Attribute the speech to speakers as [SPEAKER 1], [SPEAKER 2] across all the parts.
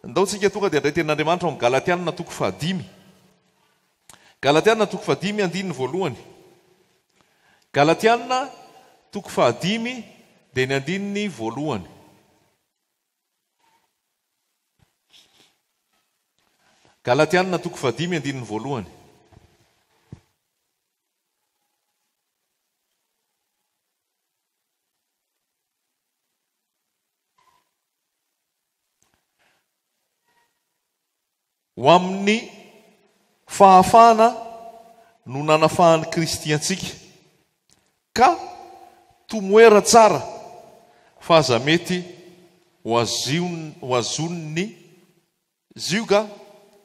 [SPEAKER 1] Ndao tsika tonga dia handray tenin'Andriamanitra ao amin'ny Galatiana toko fahadimy. Galatiana toko fahadimy andininy voalohany. Galatiana toko fahadimy dia ny andininy voalohany. Galatiana toko fahadimy andininy voalohany. Ho amin'ny fahafahana no nanafahan'i Kristy antsika, ka tomoera tsara fa aza mety ho azonin'ny zioga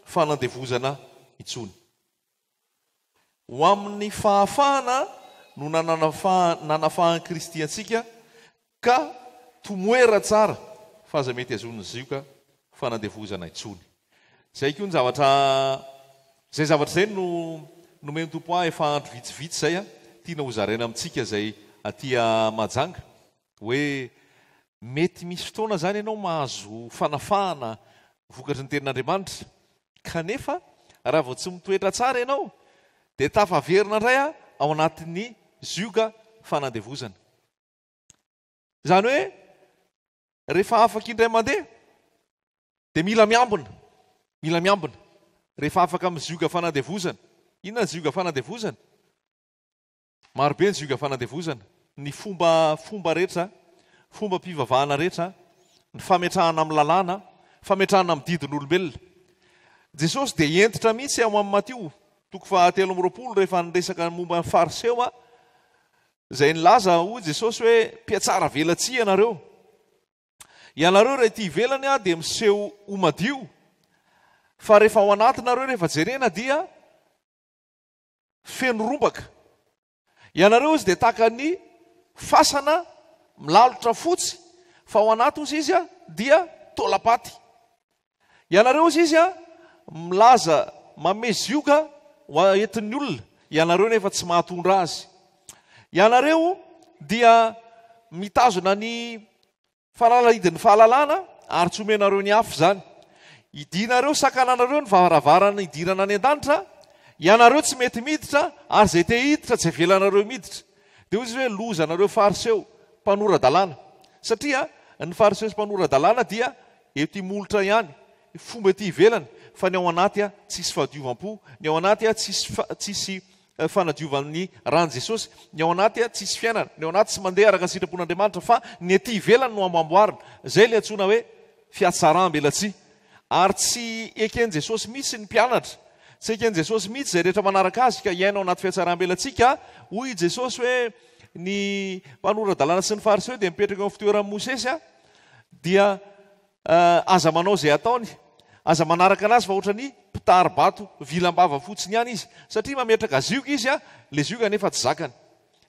[SPEAKER 1] fanandevozana intsony. Ho amin'ny fahafahana no nanafahan'i Kristy antsika, ka tomoera tsara fa aza mety hazonin'ny zioga fanandevozana intsony. Izay koa ny zavatra, izay zavatra izay no nomen'ny Tompo ahy efa andro vitsivitsy izay, tiana hozaraina amintsika izay aty Mahajanga, hoe mety misy fotoana izany ianao mahazo fanafahana vokatry ny tenin'Andriamanitra, Kanefa raha vao tsy mitoetra tsara ianao dia tafaverina indray ao anatin'ny zioga fanandevozana. Izany hoe rehefa afaka indray mandeha dia mila miambina, mila miambina rehefa afaka amin'ny zioga fanandevozana. Inona ny zioga fanandevozana? Marobe ny zioga fanandevozana, ny fomba fomba rehetra, fombam-pivavahana rehetra, ny fametrahana amin'ny lalàna, fametrahana amin'ny didin'olombelona. Jesosy dia hentitra mihitsy ao amin'ny Matio toko faha 23 rehefa niresaka momba ny Fariseo izay nilaza hoy Jesosy hoe mpiatsara velatsihy ianareo. Ianareo raha ety ivelany dia miseho ho madio fa rehefa ao anatinareo rehefa jerena dia feno rombaka. Ianareo hozy dia tahaka ny fasana milalotra fotsy fa ao anaty hozy izy dia taolam-paty. Ianareo hozy izy milaza manome zioga ho entin'ny olona, ianareo nefa tsy mahatondra azy. Ianareo dia mitazona ny Fanalahidin'ny fahalalana ary tsy omenareo ny hafa izany. Idinareo sakananareo ny varavarana hidirana any an-danitra, ianareo tsy mety miditra ary izay te hiditra tsy avelanareo miditra. Dia hoy izy hoe lozanareo fariseo, mpanora-dalàna. Satria ny fariseo sy mpanora-dalàna dia eto imolotra ihany, fomba ety ivelany, fa ny ao anaty tsisy fahadiovam-po, ny ao anaty tsisy tsisy fanadiovan'ny ran'i Jesosy. Ny ao anaty tsisy fiainana, ny ao anaty tsy mandeha araka ny sitrapon'Andriamanitra fa ny ety ivelany no amboamboarina. Izay ilay antsoina hoe fiatsaram-belatsihy. Ary tsy eken'i Jesosy mihitsy ny mpianatra, tsy eken'i Jesosy mihitsy izay rehetra manaraka Azy ka hiaina ao anaty fiatsaram-belatsihy ka hoy i Jesosy hoe ny mpanora-dalàna sy ny Fariseo dia mipetraka eo amin'ny fitoeran'i Mosesy dia Aza manao izay ataony, aza manaraka anazy fa ohatran'ny mpitari-bato vilam-bava fotsiny ihany izy, satria mametraka zioga izy, ilay zioga anefa tsy zakany.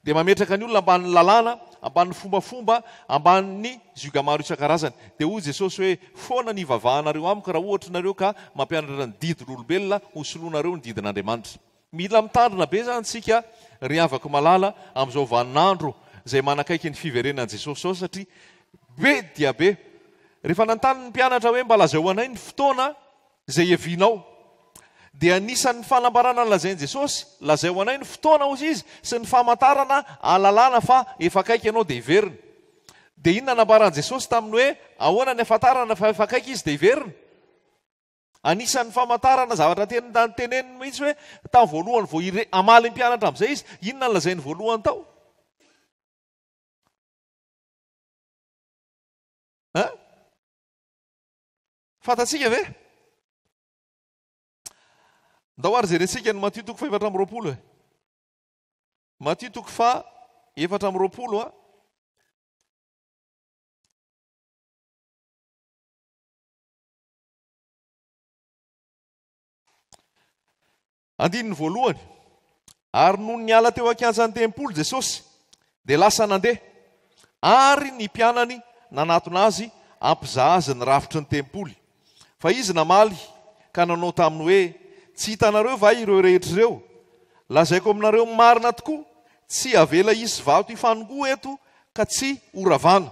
[SPEAKER 1] Dia mametraka ny olona ambanin'ny lalàna, ambanin'ny fombafomba, ambanin'ny zioga maro isan-karazany. Dia hoy Jesosy hoe, Foana ny hivavahanareo amiko raha ohatra nareo ka mampianatra ny didin'olombelona ho soloanareo ny didin'Andriamanitra. Mila mitandrina be izany isika ry havako malala amin'izao vaninandro izay manakaiky ny fiverenan'i Jesosy izao satria be dia be. Rehefa nanontany ny mpianatra hoe mba lazao anay ny fotoana izay hiavianao dia anisan'ny fanambarana nolazain'i Jesosy, lazao anay ny fotoana hozy izy sy ny famantarana ahalalana fa efa akaiky ianao dia hiverina. Dia inona nambaran'i Jesosy tamin'ny hoe ahoana ny ahafantarana fa efa akaiky izy dia hiverina? Anisan'ny famantarana zavatra teneniny mihitsy hoe tamin'ny voalohany vao hire hamaly ny mpianatra amin'izay izy, inona no lazainy voalohany tao? Hein? Fantatsika ve? Ndao ary jerentsika ny Matio toko faha 24 e. Matio toko faha 24 a. Andininy voalohany, Ary nony niala teo an-kianjan'ny tempoly Jesosy, dia lasa nandeha, ary ny mpianany nanatona azy hampizaha azy ny rafitry ny tempoly. Fa izy namaly ka nanao taminy hoe, Tsy hitanareo va ireo rehetra ireo? Lazaiko aminareo marina tokoa, tsy havela hisy vato hifanongoa eto ka tsy horavana.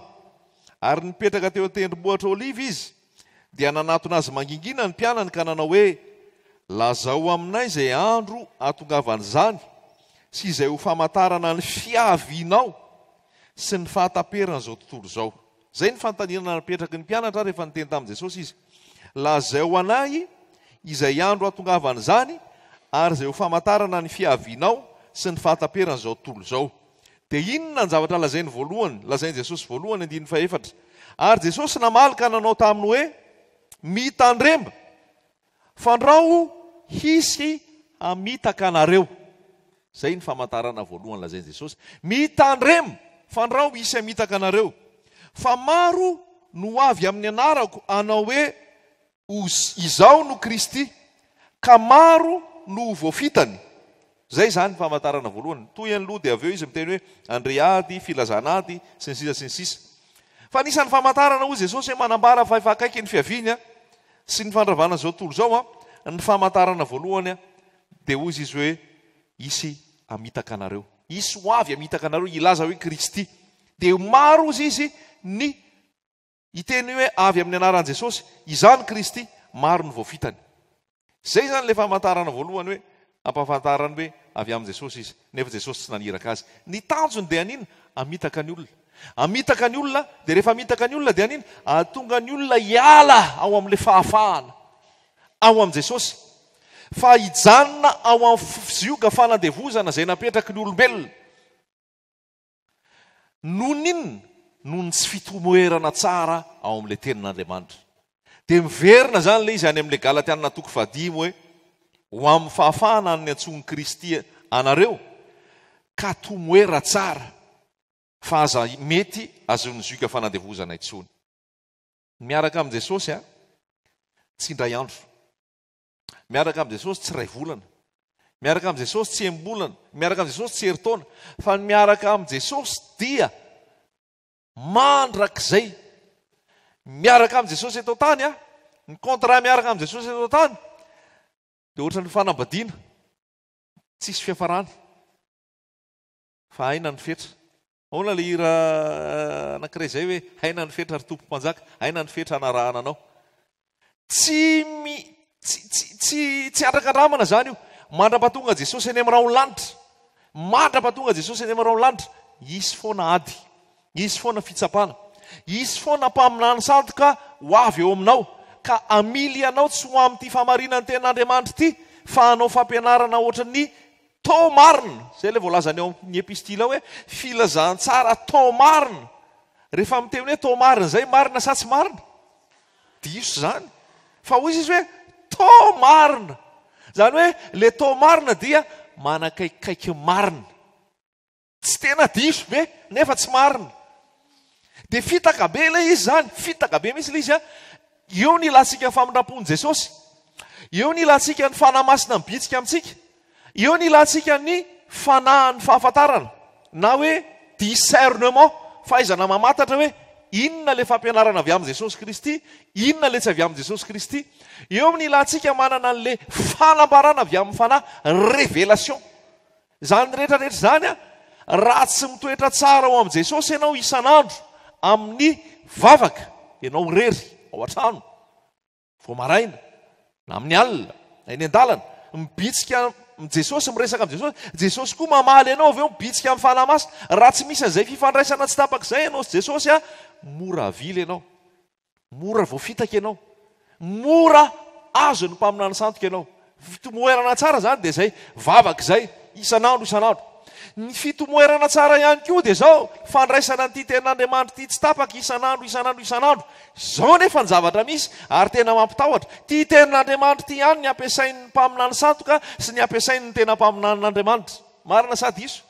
[SPEAKER 1] Ary nipetraka teo an-tendrombohitra Oliva izy. Dia nanatona azy mangingina ny mpianany ka nanao hoe, Lazao aminay izay andro hahatongavan'izany sy izay ho famantarana ny fiavianao sy ny fahataperan'izao tontolo izao. Izay ny fanontaniana napetraky ny mpianatra rehefa niteny tamin'i Jesosy izy. Lazao anay izay andro hahatongavan'izany ary izay ho famantarana ny fiavianao sy ny fahataperan'izao tontolo izao. Dia inona ny zavatra lazainy voalohany, lazain'i Jesosy voalohany, andininy fahefatra? Ary Jesosy namaly ka nanao taminy hoe, Mitandrema, fandrao hisy hamitaka anareo. Izay ny famantarana voalohany lazain'i Jesosy. Mitandrema, fandrao hisy hamitaka anareo. Fa maro no ho avy amin'ny anarako hanao hoe, Izaho no Kristy, ka maro no ho voafitany. Izay izany ny famantarana voalohany. Mitohy aloha dia avy eo izy miteny hoe andre ady, filazana ady, sy ny sisa sy ny sisa. Fa anisan'ny famantarana hoy Jesosy hoe manambara fa efa akaiky ny fiaviany sy ny fandravana izao tontolo izao, ny famantarana voalohany dia hoy izy hoe hisy hamitaka anareo. Hisy ho avy hamitaka anareo hilaza hoe Kristy. Dia maro hozy izy ny Hiteny hoe avy amin'ny anaran'i Jesosy, Izaho no Kristy, maro no voafitany. Izay izany ilay famantarana voalohany hoe ampahafantarany hoe avy amin'i Jesosy izy, nefa Jesosy tsy naniraka azy. Ny tanjony dia haninona? Hamitaka ny olona. Hamitaka ny olona, dia rehefa hamitaka ny olona dia haninona? Hahatonga ny olona hiala ao amin'ilay fahafahana ao amin'i Jesosy, fa hijanona ao amin'ny zioga fanandevozana izay napetraky ny olombelona. Noho ny inona? Noho ny tsy fitomoerana tsara ao amin'ilay Tenin'Andriamanitra. Dia miverina izany ilay izy any amin'ilay Galatiana toko fahadimy hoe, Ho amin'ny fahafahana no niantsoan'i Kristy anareo, ka tomoera tsara, fa aza mety azon'ny zioga fanandevozana intsony. Miaraka amin'i Jesosy a, tsy indray andro. Miaraka amin'i Jesosy tsy iray volana. Miaraka amin'i Jesosy tsy enim-bolana. Miaraka amin'i Jesosy tsy herintaona. Fa ny miaraka amin'i Jesosy dia mandrakizay. Miaraka amin'i Jesosy eto an-tany a, ny contrat miaraka amin'i Jesosy eto an-tany dia ohatran'ny fanambadiana, tsisy fiafarany. Fa aina ny fetra. Ahoana ilay hira anankiray izay hoe aina ny fetra ry Tompo Mpanjaka, aina ny fetra hanarahana anao. Tsy mi tsy tsy tsy tsy andrakandramana izany io. Mandra-pahatonga Jesosy eny amin'ny rahon'ny lanitra. Mandra-pahatonga Jesosy eny amin'ny rahon'ny lanitra, hisy foana ady. Hisy foana fitsapana. Hisy foana mpaminany sandoka ho avy eo aminao ka hamily anao tsy ho amin'ity fahamarinan'ny tenin'Andriamanitra ity fa hanao fampianarana ohatran'ny Tô marina, izay ilay voalazany ao amin'ny epistily ao hoe filazantsara tô marina. Rehefa miteny hoe tô marina izay, marina sa tsy marina? Diso izany. Fa hoy izy hoe tô marina. Izany hoe ilay tô marina dia manakaikikaiky marina. Tsy tena diso be nefa tsy marina. Dia fitaka be ilay izy izany, fitaka be mihitsy ilay izy an. Eo ny ilantsika ny famindram-pon'i Jesosy. Eo ny ilantsika ny Fanahy Masina mibitsika amintsika. Eo ny ilantsika ny fanahin'ny fahafantarana na hoe discernement, fahaizana mamantatra hoe inona ilay fampianarana avy amin'i Jesosy Kristy, inona ilay tsy avy amin'i Jesosy Kristy. Eo ny ilantsika manana an'ilay fanambarana avy amin'ny Fanahy, révélation. Izany rehetra rehetra izany an, raha tsy mitoetra tsara ao amin'i Jesosy ianao isan'andro amin'ny vavaka, ianao irery ao an-trano, vao maraina, na amin'ny alina, na eny an-dalana, mibitsika amin'i Jesosy, miresaka amin'i Jesosy, Jesosy koa mamaly anao avy eo, mibitsika amin'ny Fanahy Masina. Raha tsy misy an'izay fifandraisana tsy tapaka izay ianao sy Jesosy an, mora avily ianao. Mora voafitaka ianao. Mora azon'ny mpaminany sandoka ianao. Fitomoerana tsara izany dia izay vavaka izay isan'andro isan'andro. Ny fitomoerana tsara ihany koa dia izao, fandraisana an'ity tenin'Andriamanitra ity tsy tapaka isan'andro isan'andro isan'andro. Izao nefa ny zavatra misy ary tena mampitahotra. Ity tenin'Andriamanitra ity ihany ny ampiasain'ny mpaminany sandoka sy ny ampiasain'ny tena mpaminanin'Andriamanitra. Marina sa diso?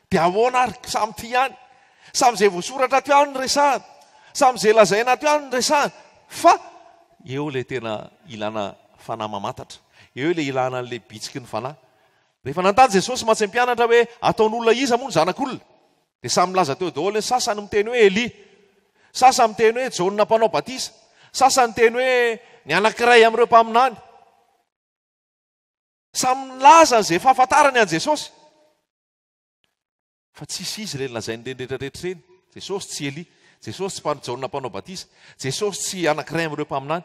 [SPEAKER 1] Dia ahoana ary? Samy tia ihany. Samy izay voasoratra ato ihany no resahana. Samy izay lazaina ato ihany no resahana. Fa eo ilay tena ilana fanahy mamantatra. Eo ilay ilana an'ilay bitsiky ny fanahy. Rehefa nanontany Jesosy mantsy ny mpianatra hoe ataon'olona iza moa ny zanak'olona? Dia samy nilaza teo daholo hoe sasany miteny hoe Elia. Sasany miteny hoe Jaona mpanao batisa. Sasany miteny hoe ny anankiray amin'ireo mpaminany. Samy nilaza izay fahafantarany an'i Jesosy. Fa tsisy izy ireny lazain'ireny rehetra rehetra ireny. Jesosy tsy Elia. Jesosy tsy Jaona mpanao batisa. Jesosy tsy anankiray amin'ireo mpaminany.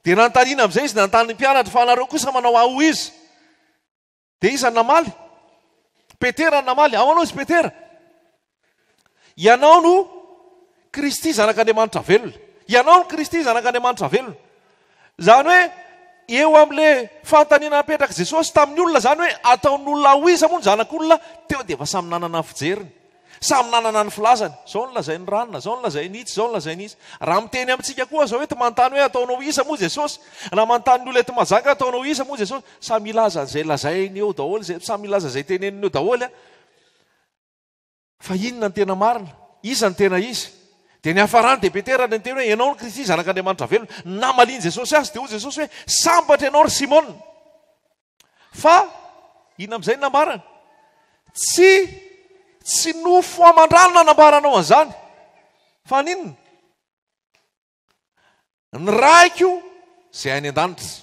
[SPEAKER 1] Dia nanontaniana amin'izay izy, nanontany ny mpianatra, fa anareo kosa manao ahy ho iza? Dia iza no namaly? Petera no namaly. Ahoana hozy Petera? Ianao no Kristy zanak'Andriamanitra velona. Ianao no Kristy zanak'Andriamanitra velona. Izany hoe eo amin'ilay fanontaniana napetrak'i Jesosy tamin'ny olona izany hoe ataon'olona ho iza moa ny zanak'olona, teo dia efa samy nanana ny fijeriny. Samy nanana ny filazany. Izao no lazain'i ranona, izao no lazain'i itsy, izao no lazain'i itsy. Raha miteny amintsika koa izao eto manontany hoe ataonao iza moa Jesosy? Raha manontany ny olona eto Mahajanga ataonao iza moa Jesosy? Samy hilaza an'izay lazainy eo daholo, izay, samy hilaza izay teneniny eo daholo. Fa inona ny tena marina? Iza no tena izy? Dia niafarany dia Petera niteny hoe ianao no Kristy zanak'Andriamanitra velona. Namalian'i Jesosy azy dia hoy Jesosy hoe sambatra ianao ry Simona. Fa inona amin'izay no nambarany? Tsy tsy nofo aman-drà no nanambaranao an'izany. Fa n'inona? Ny Raiko izay any an-danitra.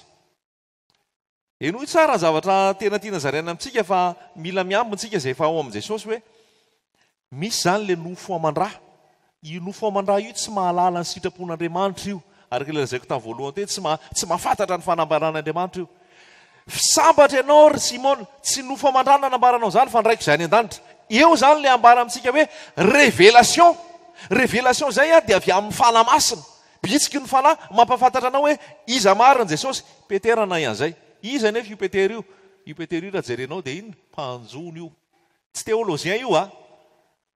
[SPEAKER 1] Henoy tsara ny zavatra tena tiana zaraina amintsika fa mila miambina tsika izay efa ao amin'i Jesosy hoe misy izany ilay nofo aman-drà. Io nofo aman-drà io tsy mahalala ny sitrapon'Andriamanitra io. Araka ilay lazaiko tamin'ny voalohany teo, tsy ma, tsy mahafantatra ny fanambaran'Andriamanitra io. Sambatra ianao ry Simona, tsy nofo aman-drà nanambaranao izany fa ny Raiko izay any an-danitra. Eo izany ilay ambara amintsika hoe révélation. Révélation izay dia avy amin'ny Fanahy Masina. Bitsiky ny Fanahy mampahafantatra anao hoe iza marina Jesosy. Petera nahay an'izay. Iza anefa io Petera io? Io Petera io raha jerenao dia inona? Mpanjono io. Tsy théologien io a!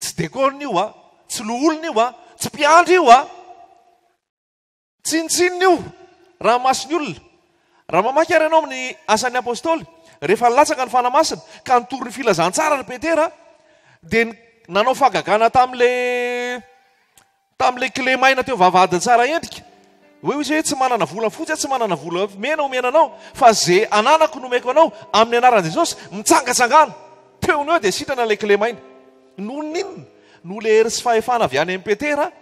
[SPEAKER 1] Tsy dekôna io a! Tsy loholona io a! Tsy mpiandry io a! Tsinontsinona io raha mason'ny olona. Raha mamaky ary ianao amin'ny Asan'ny Apostoly, rehefa nilatsaka ny Fanahy Masina ka nitory ny filazantsara ry Petera dia nanao fahagagana tamin'ilay Tamin'ilay kilemaina teo vavahadin'i Tsaraendrika, hoe hoy izy hoe, tsy manana vola fotsy aho, tsy manana vola mena omena anao, fa ze ananako no omeko anao, amin'ny anaran'i Jesosy, mitsangatsangana! Teo no eo dia sitrana ilay kilemaina. Noho ny inona? Noho ilay hery sy fahefana avy any amin'i Petera,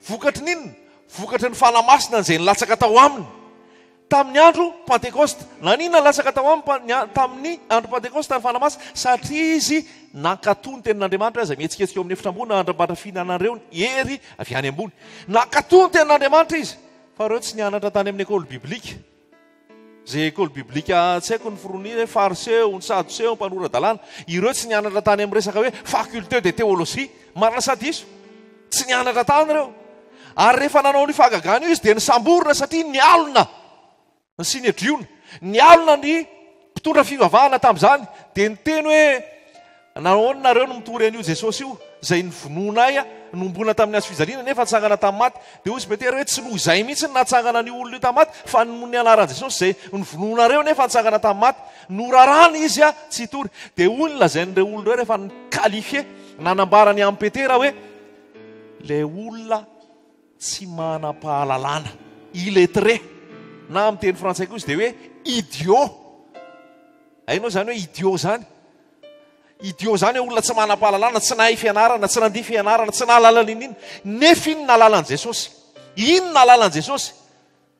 [SPEAKER 1] vokatry ny inona? Vokatry ny Fanahy Masina izay nilatsaka tao aminy. Tamin'ny andro Pantekosta. Naninona nilatsaka tao aminy tamin'ny andro Pantekosta ny Fanahy Masina? Satria izy nankatò ny tenin'Andriamanitra hoe aza mihetsiketsika eo amin'ny efitra ambony mandra fihinanareo ny hery avy any ambony. Nankatò ny tenin'Andriamanitra izy. Fa ireo tsy nianatra tany amin'ny école biblique. Izay école biblique tsy haiko ny fourni hoe fariseo, ny sadoseo, ny mpanora-dalàna. Ireo tsy nianatra tany amin'ny resaka hoe faculté de théologie. Marina sa diso? Tsy nianatra tany ireo. Ary rehefa nanao an'io fahagagana io izy dia nisamborina satria nialona ny Synedriona. Nialona ny mpitondra fivavahana tamin'izany dia niteny hoe nahoana nareo no mitory an'io Jesosy io izay novonoinay nohomboana tamin'ny hazo fijaliana nefa nitsangana tamin'ny maty. Dia hoy izy Petera hoe tsy noho izay mihitsy no nahatsangana an'io olona io tamin'ny maty fa noho ny anaran'i Jesosy izay novonoinareo nefa nitsangana tamin'ny maty. Norarana izy tsy hitory. Dia hoy ny lazain'ireo olona ireo rehefa ni-qualifier, nanambara ny amin'i Petera hoe Ilay olona tsy manam-pahalalana, illettré, na amin'ny teny frantsay koa izy dia hoe idiot. Hainao izany hoe idiot izany? Idiot izany hoe olona tsy manam-pahalalana, tsy nahay fianarana, tsy nandia fianarana, tsy nahalala n'inon'inona. Nefa iny nahalala an'i Jesosy. Iny nahalala an'i Jesosy.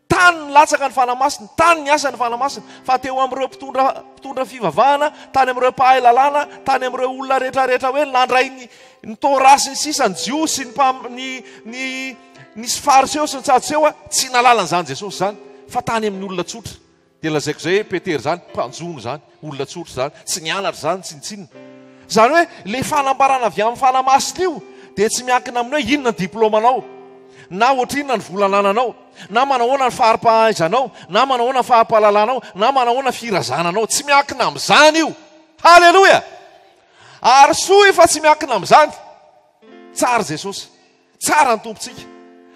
[SPEAKER 1] Tany nilatsaka ny Fanahy Masina, tany niasa ny Fanahy Masina, fa teo amin'ireo mpitondra mpitondra fivavahana, tany amin'ireo mpahay lalàna, tany amin'ireo olona rehetra rehetra hoe nandray ny ny Torah sy ny sisa, ny Jiosy, ny mpam, ny ny ny Fariseo sy ny Sadoseo, tsy nahalala an'izany Jesosy izany, fa tany amin'ny olona tsotra. Dia lazaiko izay hoe Petera izany, mpanjono izany, olona tsotra izany, tsy nianatra izany, tsinontsinona. Izany hoe ilay fanambarana avy amin'ny Fanahy Masina io dia tsy miankina amin'ny hoe inona ny diplaomanao, na ohatrinona ny vola anananao, na manahoana ny fari-pahaizanao, na manahoana ny fari-pahalalanao, na manahoana ny firazananao. Tsy miankina amin'izany io. Haleloia! Ary soa efa tsy miankina amin'izany. Tsara Jesosy. Tsara ny Tompontsika.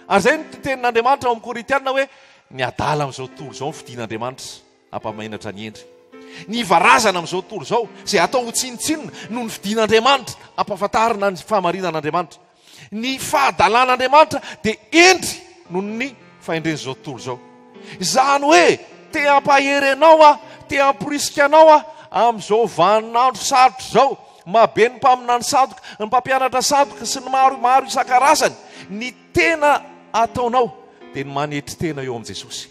[SPEAKER 1] Ary izay no tenin'Andriamanitra ao amin'ny Korintiana hoe, Ny adala amin'izao tontolo izao no fidin'Andriamanitra hampamainatra ny hendry. Ny varazana amin'izao tontolo izao, izay atao ho tsinontsinona, no nofidin'Andriamanitra hampahafantarina ny fahamarinan'Andriamanitra. Ny fahadalan'Andriamanitra dia hendry noho ny fahendren'izao tontolo izao. Izany hoe te hampahery anao aho, te hamporisika anao aho amin'izao vaninandro sarotra izao, mahabe ny mpaminany sandoka, ny mpampianatra sandoka sy ny maro maro isan-karazany. Ny tena ataonao dia ny manetry tena eo amin'i Jesosy.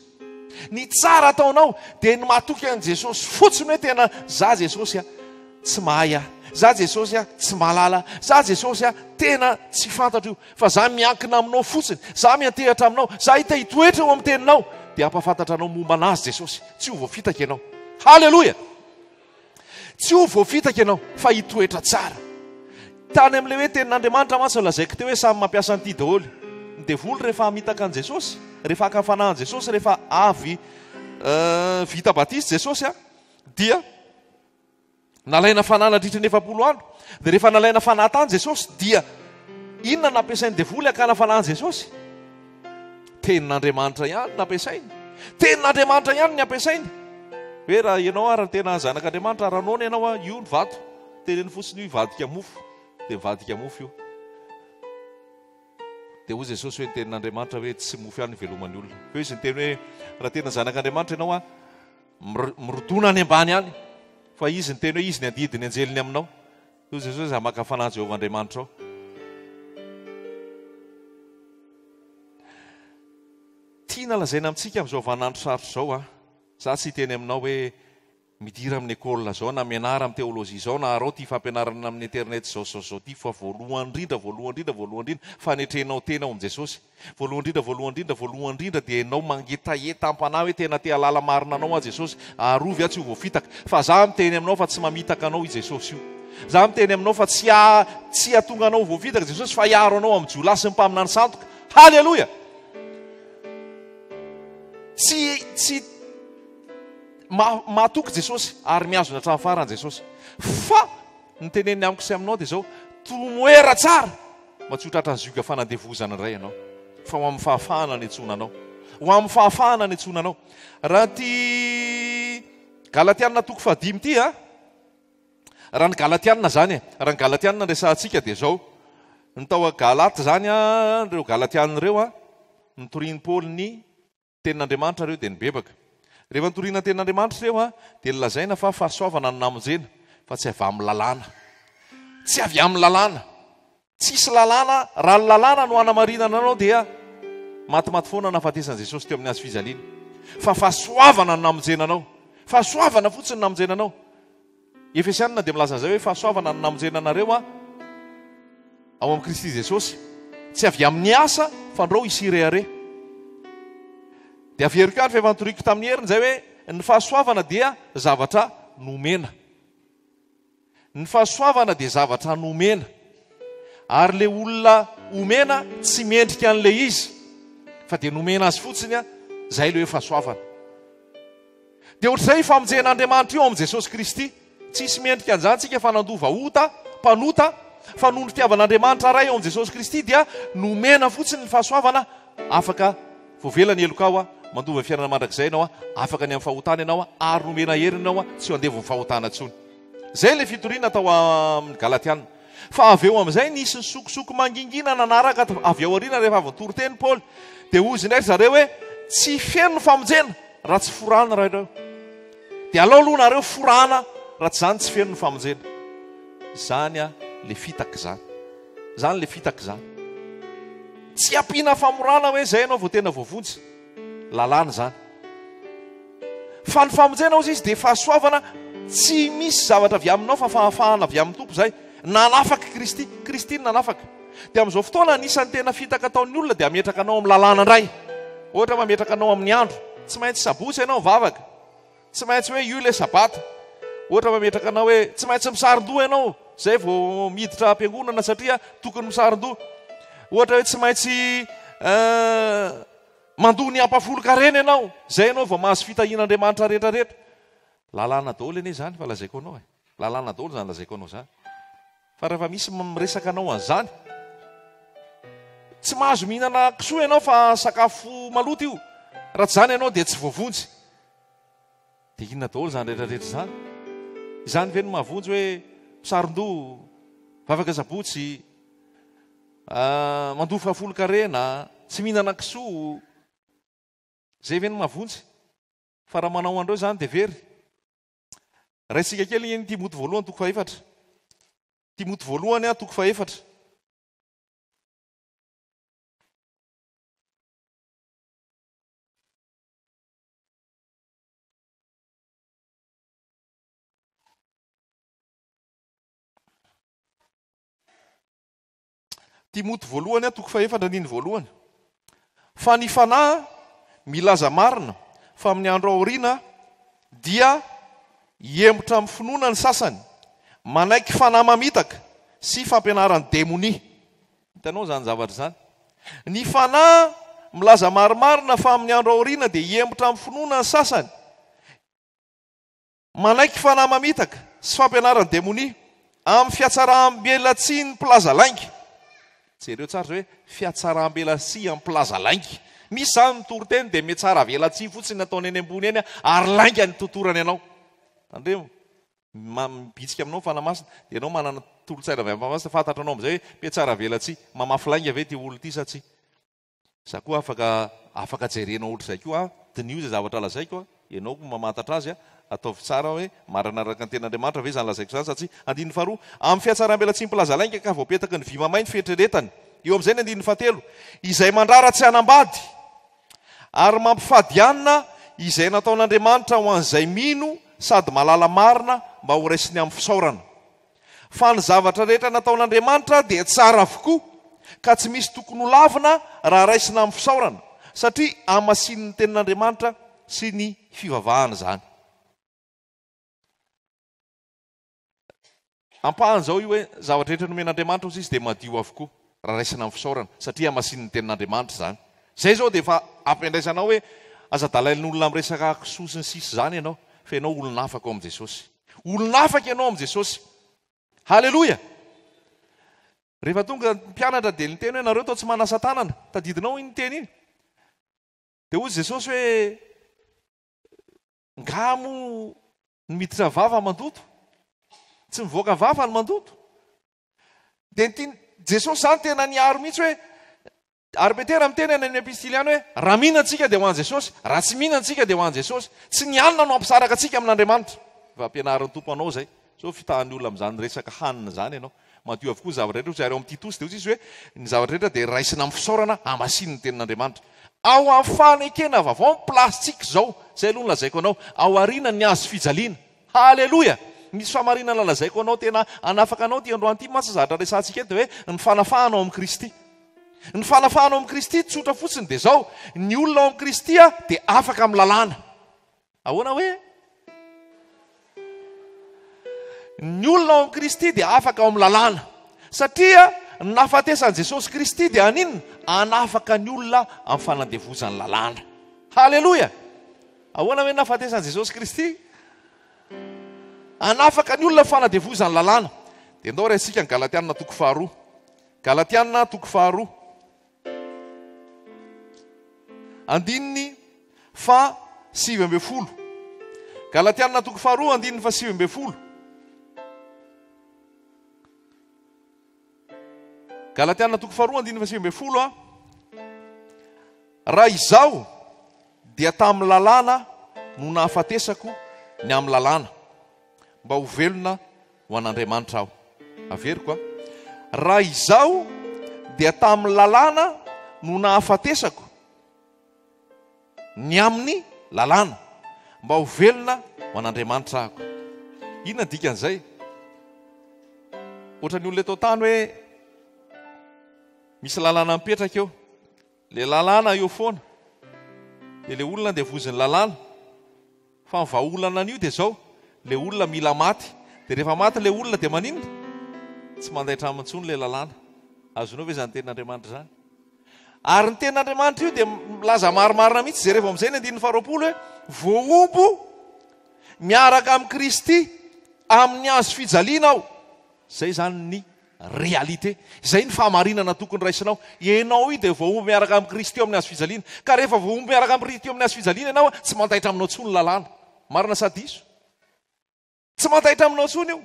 [SPEAKER 1] Ny tsara ataonao dia ny matoky an'i Jesosy fotsiny hoe tena za Jesosy a. tsy mahay aho. Za Jesosy a, tsy mahalala. Za Jesosy a, tena tsy fantatro io. Fa za miankina aminao fotsiny. Za miantehatra aminao. Za hita hitoetra eo amin'ny teninao. Dia hampahafantatra anao momba anazy Jesosy. Tsy ho voafitaka ianao. Haleloia! Tsy ho voafitaka ianao fa hitoetra tsara. Tany amin'ilay hoe tenin'Andriamanitra mantsy no lazaiko teo hoe samy mampiasa an'ity daholo. Ny devoly rehefa hamitaka an'i Jesosy, rehefa haka ny fanahin'i Jesosy, rehefa avy vita batisa Jesosy dia nalaina fanahy nandritra ny 40 andro. Dia rehefa nalaina fanahy tany Jesosy dia inona no nampiasain'ny devoly hakana fanahy an'i Jesosy? Tenin'Andriamanitra ihany no ampiasainy. Tenin'Andriamanitra ihany ny ampiasainy. Hoe raha ianao ary tena zanak'Andriamanitra, raha noana ianao, io ny vato. Teneno fotsiny io hivadika mofo. Dia mivadika mofo io. Dia hoy Jesosy hoe ny tenin'Andriamanitra hoe tsy mofo ihany iveloman'ny olona. Fa izy niteny hoe raha tena zanak'Andriamanitra ianao, mirodona any ambany any. Fa izy niteny hoe izy ny andidy ny anjeliny aminao. Hoy Jesosy hoe maka fanahy Jehovah Andriamanitrao. Tiana lazaina amintsika amin'izao vaninandro sarotra izao an. Za tsy hiteny aminao hoe midira amin'ny école izao na mianara amin'ny théologie izao na arao ity fampianarana amin'ny internet izao izao izao ity fa voalohany indrindra voalohany indrindra voalohany indrindra fanetrenao tena ao amin'i Jesosy. Voalohany indrindra voalohany indrindra voalohany indrindra dia ianao mangetaheta am-panahy hoe tena te hahalala marina anao aho Jesosy, arovy aho tsy ho voafitaka. Fa za miteny aminao fa tsy mamitaka anao i Jesosy io. Za miteny aminao fa tsy tsy hahatonga anao ho voafitaka Jesosy fa hiaro anao amin'ny jiolahy sy ny mpaminany sandoka. Haleloia! Tsy tsy mahatoky Jesosy ary mihazona hatramin'ny farany Jesosy. Fa ny teneniny amiko sy aminao dia izao, tomoera tsara mba tsy ho tratran'ny zioga fanandevozana indray ianao, fa ho amin'ny fahafahana ny antsoina anao. Ho amin'ny fahafahana ny antsoina anao. Raha ity Galatiana toko fahadimy ity a, raha ny Galatiana izany e, raha ny Galatiana resahantsika dia izao, ny tao Galate izany a, ireo Galatiana ireo a, nitorian'i Paoly ny Tenin'Andriamanitra ireo dia nibebaka. Rehefa nitoriana ny Tenin'Andriamanitra ireo dia nolazaina fa fahasoavana no namonjena fa tsy avy amin'ny lalàna. Tsy avy amin'ny lalàna. Tsisy lalàna, raha ny lalàna no hanamarinana anao dia matimaty foana nahafatesan'i Jesosy teo amin'ny hazo fijaliana. Fa fahasoavana no namonjena anao. Fahasoavana fotsiny no namonjena anao. Efesianina dia milaza an'izay hoe fahasoavana no namonjena anareo ao amin'i Kristy Jesosy. Tsy avy amin'ny asa fandrao hisy hirehareha. Dia averiko ihany fa efa notoriko tamin'ny heriny izay hoe ny fahasoavana dia zavatra nomena. Ny fahasoavana dia zavatra nomena. Ary ilay olona omena tsy mendrika an'ilay izy fa dia nomena azy fotsiny izay ilay hoe fahasoavana. Dia ohatr'izay io famonjen'Andriamanitra io ao amin'i Jesosy Kristy. Tsisy mendrika an'izany tsika fa nandova ota, mpanota, fa noho ny fitiavan'Andriamanitra Ray ao amin'i Jesosy Kristy dia nomena fotsiny ny fahasoavana, afaka voavela ny helokao, mandova ny fiainana mandrakizay ianao, afaka ny amin'ny fahotana ianao, ary nomena hery ianao tsy ho andevon'ny fahotana intsony. Izay ilay fitoriana tao amin'ny Galatiana. Fa avy eo amin'izay nisy nisokosoko mangingina nanaraka avy ao aoriana rehefa avy nitory teny Paoly. Dia hozy indray ry zareo hoe, Tsy feno ny famonjena raha tsy forana nareo. Dia alao aloha nareo forana raha tsy izany tsy feno ny famonjena. Izany a le fitaka izany. Izany le fitaka izany. Tsy ampiana famorana hoe izay ianao vao tena voavonjy. Lalàna izany. Fa ny famonjena hozy izy dia fahasoavana tsy misy zavatra avy aminao fa fahafahana avy amin'ny Tompo izay. Nanafaka i Kristy. Kristy no nanafaka. Dia amin'izao fotoana anisan'ny tena fitaka ataon'ny olona dia hametraka anao amin'ny lalàna indray. Ohatra mametraka anao amin'ny andro. Tsy maintsy sabotsy ianao mivavaka. Tsy maintsy hoe io ilay sabata. Ohatra mametraka anao hoe tsy maintsy misaron-doha ianao izay vao miditra am-piangonana satria tokony misaron-doha. Ohatra hoe tsy maintsy eh, Mandoa ny ampahafolon-karena ianao, izay ianao vao mahazo fitahian'Andriamanitra rehetra rehetra. Lalàna daholo anie izany fa lazaiko anao e. Lalàna daholo izany lazaiko anao izany. Fa rehefa misy miresaka anao an'izany, tsy mahazo mihinana kisoa ianao fa sakafo maloto io. Raha tsy izany ianao dia tsy voavonjy. Dia inona daholo izany rehetra rehetra izany? Izany ve no mahavonjy hoe misaron-doha, vavaka sabotsy, mandoa fahafolon-karena, tsy mihinana kisoa? Izay ve no mahavonjy? Fa raha manao an'ireo izany dia very. Raisika kely ny Timoty voalohany toko fahefatra. Timoty voalohany toko fahefatra. Timoty voalohany toko fahefatra andininy voalohany. Fa ny Fanahy milaza marina fa amin'ny andro aoriana dia hihemotra amin'ny finoana ny sasany, manaiky fanahy mamitaka sy fampianaran'ny demonia. Hitanao izany zavatra izany? Ny Fanahy milaza marimarina fa amin'ny andro aoriana dia hihemotra amin'ny finoana ny sasany, Manaiky fanahy mamitaka sy fampianaran'ny demonia amin'ny fihatsaram-belatsihin'ny mpilaza lainga. Jereo tsara izay hoe fihatsaram-belatsihy amin'ny mpilaza lainga. Misy izany mitory teny dia mihatsara velatsihy fotsiny ny ataony eny ambony eny ary lainga ny totorany anao. Tandremo, mibitsika aminao ny Fanahy Masina dia ianao manana tolo-tsaina avy amin'ny Fanahy Masina, fantatra anao amin'izay hoe mpihatsara velatsihy, mamafy lainga ve ity olona ity sa tsia. Za koa afaka afaka jerenao ohatr'izay koa an, diniho izay zavatra lazaiko an, ianao koa mamantatra azy an, ataovy tsara hoe marina araka ny tenin'Andriamanitra ve izany lazaiko izany sa tsia. Andininy faharoa, amin'ny fihatsaram-belatsihy mpilaza lainga ka voapetaky ny vy mamay ny fieritreretany. Eo amin'izay ny andininy fahatelo, izay mandrara tsy hanambady ary mampifady hanina izay nataon'Andriamanitra ho an'izay mino sady mahalala marina mba horaisiny amin'ny fisaorana. Fa ny zavatra rehetra nataon'Andriamanitra dia tsara avokoa, ka tsy misy tokony ho lavina raha raisina amin'ny fisaorana, satria hamasinin'ny Tenin'Andriamanitra sy ny fivavahana izany. Ampahany izao io hoe zavatra rehetra nomen'Andriamanitra hozy izy dia madio avokoa raha raisina amin'ny fisaorana, satria hamasinin'ny Tenin'Andriamanitra izany. Izay izao dia efa ampiandraisanao hoe aza dalain'olona amin'ny resaka kisoa sy ny sisa izany ianao, fa ianao olona afaka ao amin'i Jesosy. Olona afaka ianao amin'i Jesosy. Haleloia! Rehefa tonga ny mpianatra dia niteny hoe nareo toa tsy manasa tanana. Tadidinao iny teny iny? Dia hoy Jesosy hoe nga moa ny miditra vava mandoto? Tsy mivoaka vava ny mandoto. Dia ny tian'i Jesosy izany tena niaro mihitsy hoe Ary Petera miteny any amin'ny epistily any hoe, Raha mino antsika dia ho an'i Jesosy, raha tsy mino antsika dia ho an'i Jesosy. Tsy ny hanina no hampisaraka antsika amin'Andriamanitra. Efa ampianarin'ny Tompo anao izay. Sao fitahan'ny olona amin'izany resaka hanina izany ianao. Madio avokoa ny zavatra rehetra hozy. Ary ao amin'ny Titosy dia hozy izy hoe, ny zavatra rehetra dia raisina amin'ny fisaorana, hamasinin'ny tenin'Andriamanitra. Ao amin'ny fanekena vaovao ny place-tsika izao. Izay aloha no lazaiko anao. Ao aoriana ny hazo fijaliana. Haleloia! Misy fahamarinana lazaiko anao tena hanafaka anao ity androany ity mantsy ny zavatra resahantsika eto dia hoe ny fanafahana ao amin'i Kristy. Ny fanafahana ao amin'i Kristy tsotra fotsiny dia izao, ny olona ao amin'i Kristy dia afaka amin'ny lalàna. Ahoana hoe? Ny olona ao amin'i Kristy dia afaka ao amin'ny lalàna. Satria ny nahafatesan'i Jesosy Kristy dia haninona? Hanafaka ny olona amin'ny fanandevozan'ny lalàna. Haleloia! Ahoana hoe nahafatesan'i Jesosy Kristy? Hanafaka ny olona fanadevozan'ny lalàna. Dia ndao raisintsika ny Galatiana toko faharoa. Galatiana toko faharoa. Andininy fa 19. Galatiana toko faharoa andininy fa 19. Galatiana toko faharoa andininy faha 19 a. Raha izaho dia tamin'ny lalàna no nahafatesako ny amin'ny lalàna, mba ho velona ho an'Andriamanitra aho. Averiko a. Raha izaho dia tamin'ny lalàna no nahafatesako ny amin'ny lalàna, mba ho velona ho an'Andriamanitra aho. Inona ny dikan'izay? Ohatran'ny olona eto an-tany hoe misy lalàna mipetraka eo. Ilay lalàna eo foana. Dia ilay olona andevozin'ny lalàna. Fa ny vahaolana an'io dia izao, ilay olona mila maty. Dia rehefa maty ilay olona dia maninona? Tsy mandaitra aminy intsony ilay lalàna. Azonao ve izany tenin'Andriamanitra izany? Ary ny tenin'Andriamanitra io dia milaza marimarina mihitsy, jerevo amin'izay ny andininy faharoapolo hoe, voahombo miaraka amin'i Kristy amin'ny hazo fijaliana aho. Izay izany ny réalité. Izay ny fahamarinana tokony raisinao. Ianao io dia voahombo miaraka amin'i Kristy eo amin'ny hazo fijaliana. Ka rehefa voahombo miaraka amin'i Kristy eo amin'ny hazo fijaliana ianao, tsy mandaitra aminao intsony ny lalàna. Marina sa diso? Tsy mandaitra aminao intsony io.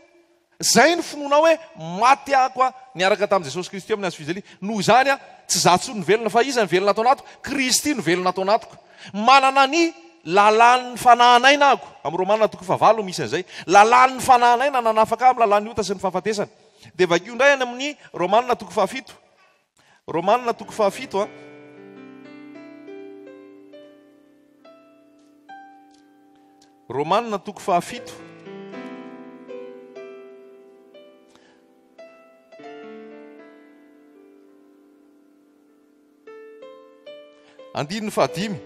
[SPEAKER 1] Izay ny finoanao hoe maty ako aho niaraka tamin'i Jesosy Kristy eo amin'ny hazo fijaliana. Noho izany aho, tsy izaho intsony no velona, fa iza no velona ato anatiko? Kristy no velona ato anatiko. Manana ny lalàn'ny fanahin'aina aho. Amin'ny Romana toko fahavalo no misy an'izay. Lalàn'ny fanahin'aina nanafaka ahy amin'ny lalàn'ny ota sy ny fahafatesana. Dia vakio indray any amin'ny Romana toko fahafito. Romana toko fahafito a. Romana toko fahafito. Andininy fahadimy.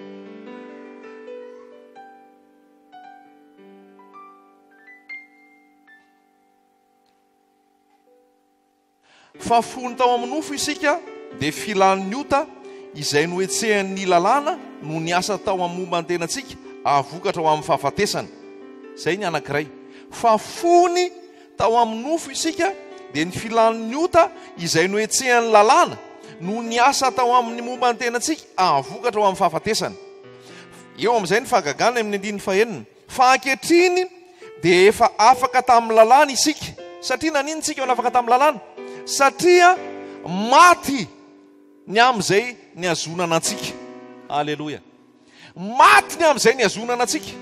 [SPEAKER 1] Fa fony tao amin'ny nofo isika, dia filan'ny ota izay nohetsehan'ny lalàna no niasa tao amin'ny momba ny tenantsika hahavokatra ho amin'ny fahafatesana. Izay ny anankiray. Fa fony tao amin'ny nofo isika, dia ny filan'ny ota izay nohetsehan'ny lalàna no niasa tao amin'ny momba ny tenantsika hahavokatra ho amin'ny fahafatesana. Eo amin'izay ny fahagagana amin'ny andininy fahenina. Fa ankehitriny dia efa afaka tamin'ny lalàna isika. Satria naninona isika no afaka tamin'ny lalàna? Satria maty ny amin'izay nihazonana antsika. Aleloia. Maty ny amin'izay nihazonana antsika.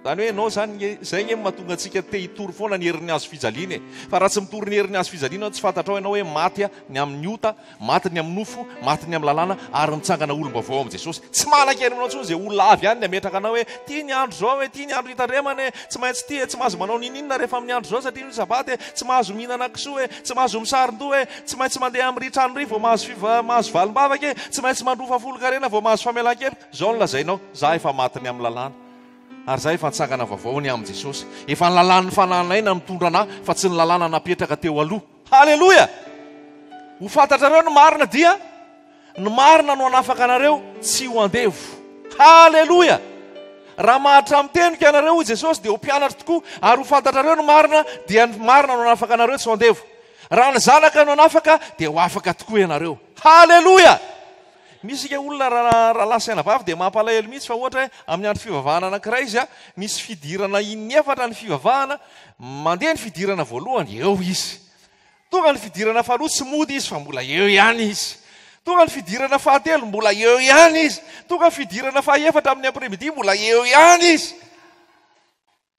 [SPEAKER 1] Izany hoe ianao izany nge, izay nge mahatonga antsika te hitory foana ny herin'ny hazo fijaliana e. Fa raha tsy mitory ny herin'ny hazo fijaliana ianao, tsy fantatrao ianao hoe maty ny amin'ny ota, Maty ny amin'ny nofo, maty ny amin'ny lalàna, ary mitsangana olom-baovao ao amin'i Jesosy. Tsy manan-kery aminao intsony izay olona avy any ny hametraka anao hoe, Ity ny andro izao e, ity ny andro hitandremana e, tsy maintsy ity e, tsy mahazo manao n'inon'inona rehefa amin'ny andro izao satria io sabata e, tsy mahazo mihinana kisoa e, tsy mahazo misaron-doha e, tsy maintsy mandeha amin'ry trano ry vao mahazo fiva, mahazo valim-bavaka e, tsy maintsy mandrofa folon-karena vao mahazo famelan-keloka. Izao no lazainao, Izaho efa maty ny amin'ny lalàna, ary izaho efa nitsangana vaovao ny amin'i Jesosy. Efa ny lalàn'ny fanahin'aina mitondra anà fa tsy ny lalàna napetraka teo aloha. Haleloia! Ho fantatrareo ny marina dia ny marina no hanafaka anareo tsy ho andevo. Haleloia! Raha maharitra amin'ny teniko ianareo, hoy Jesosy, dia ho mpianatro tokoa, ary ho fantatrareo ny marina dia ny marina no hanafaka anareo tsy ho andevo. Raha ny Zanaka no hanafaka dia ho afaka tokoa ianareo. Haleloia! Misy ika olona rahalahy sy anabavy dia mampalahelo mihitsy fa ohatra hoe amin'ny andro fivavahana anankiray izy misy fidirana inefatra ny fivavahana, mandeha ny fidirana voalohany, eo izy. Tonga ny fidirana faharoa tsy mody izy fa mbola eo ihany izy. Tonga ny fidirana fahatelo mbola eo ihany izy. Tonga ny fidirana fahefatra amin'ny après midi mbola eo ihany izy.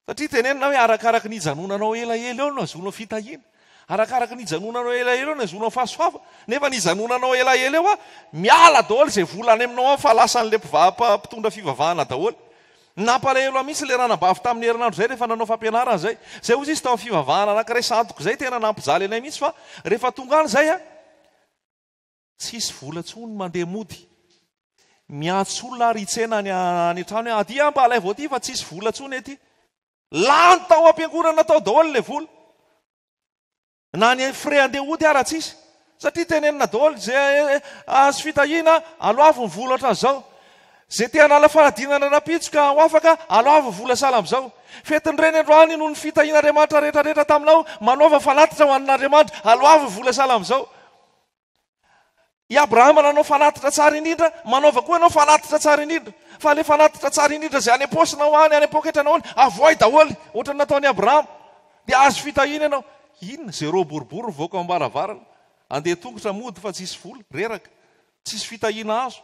[SPEAKER 1] Satria tenenina hoe arakaraky ny hijanonanao elaela eo no ahazoanao fitahiana. Arakaraky ny hijanonanao elaela eo no ahazoanao fahasoavana. Nefa ny hijanonanao elaela eo, miala daholo izay vola any aminao any fa lasan'ilay mpitondra fivavahana daholo. Nampalahelo ahy mihitsy ilay ranabavy tamin'ny herinandro izay rehefa nanao fampianarana izay. Izay hozy izy tao amin'ny fivavahana anankiray santoko izay tena nampijaly anay mihitsy fa rehefa tonga any izay, Tsisy vola tsony mandeha mody. Miantso olona ary hitsena any any an-trano hoe aty aho mba alaivo aty fa tsisy vola tsony aty. Lany tao am-piangonana tao daholo ilay vola. Na ny frais andeha hody ara tsisy. Satria tenenina daholo izay azo fitahiana aloavy ny vola ohatran'izao. Izay te hanala fanadinana rahampitso ka ho afaka, aloavy ny vola sahala amin'izao. Fetin'ny reny androany noho ny fitahian'Andriamanitra rehetra rehetra taminao, manaova fanatitra ho an'Andriamanitra, aloavy ny vola sahala amin'izao. I Abrahama nanao fanatitra tsara indrindra, manaova koa ianao fanatitra tsara indrindra. Fa ilay fanatitra tsara indrindra izay any am-paosinao any, any am-poketranao any, avoahy daholo, ohatran'ny nataon'i Abrahama. Dia azo fitahiana ianao. Inona? Zéro boribory mivoaka ao am-baravarana. Andeha tongotra mody fa tsisy vola, reraka. Tsisy fitahiana azo.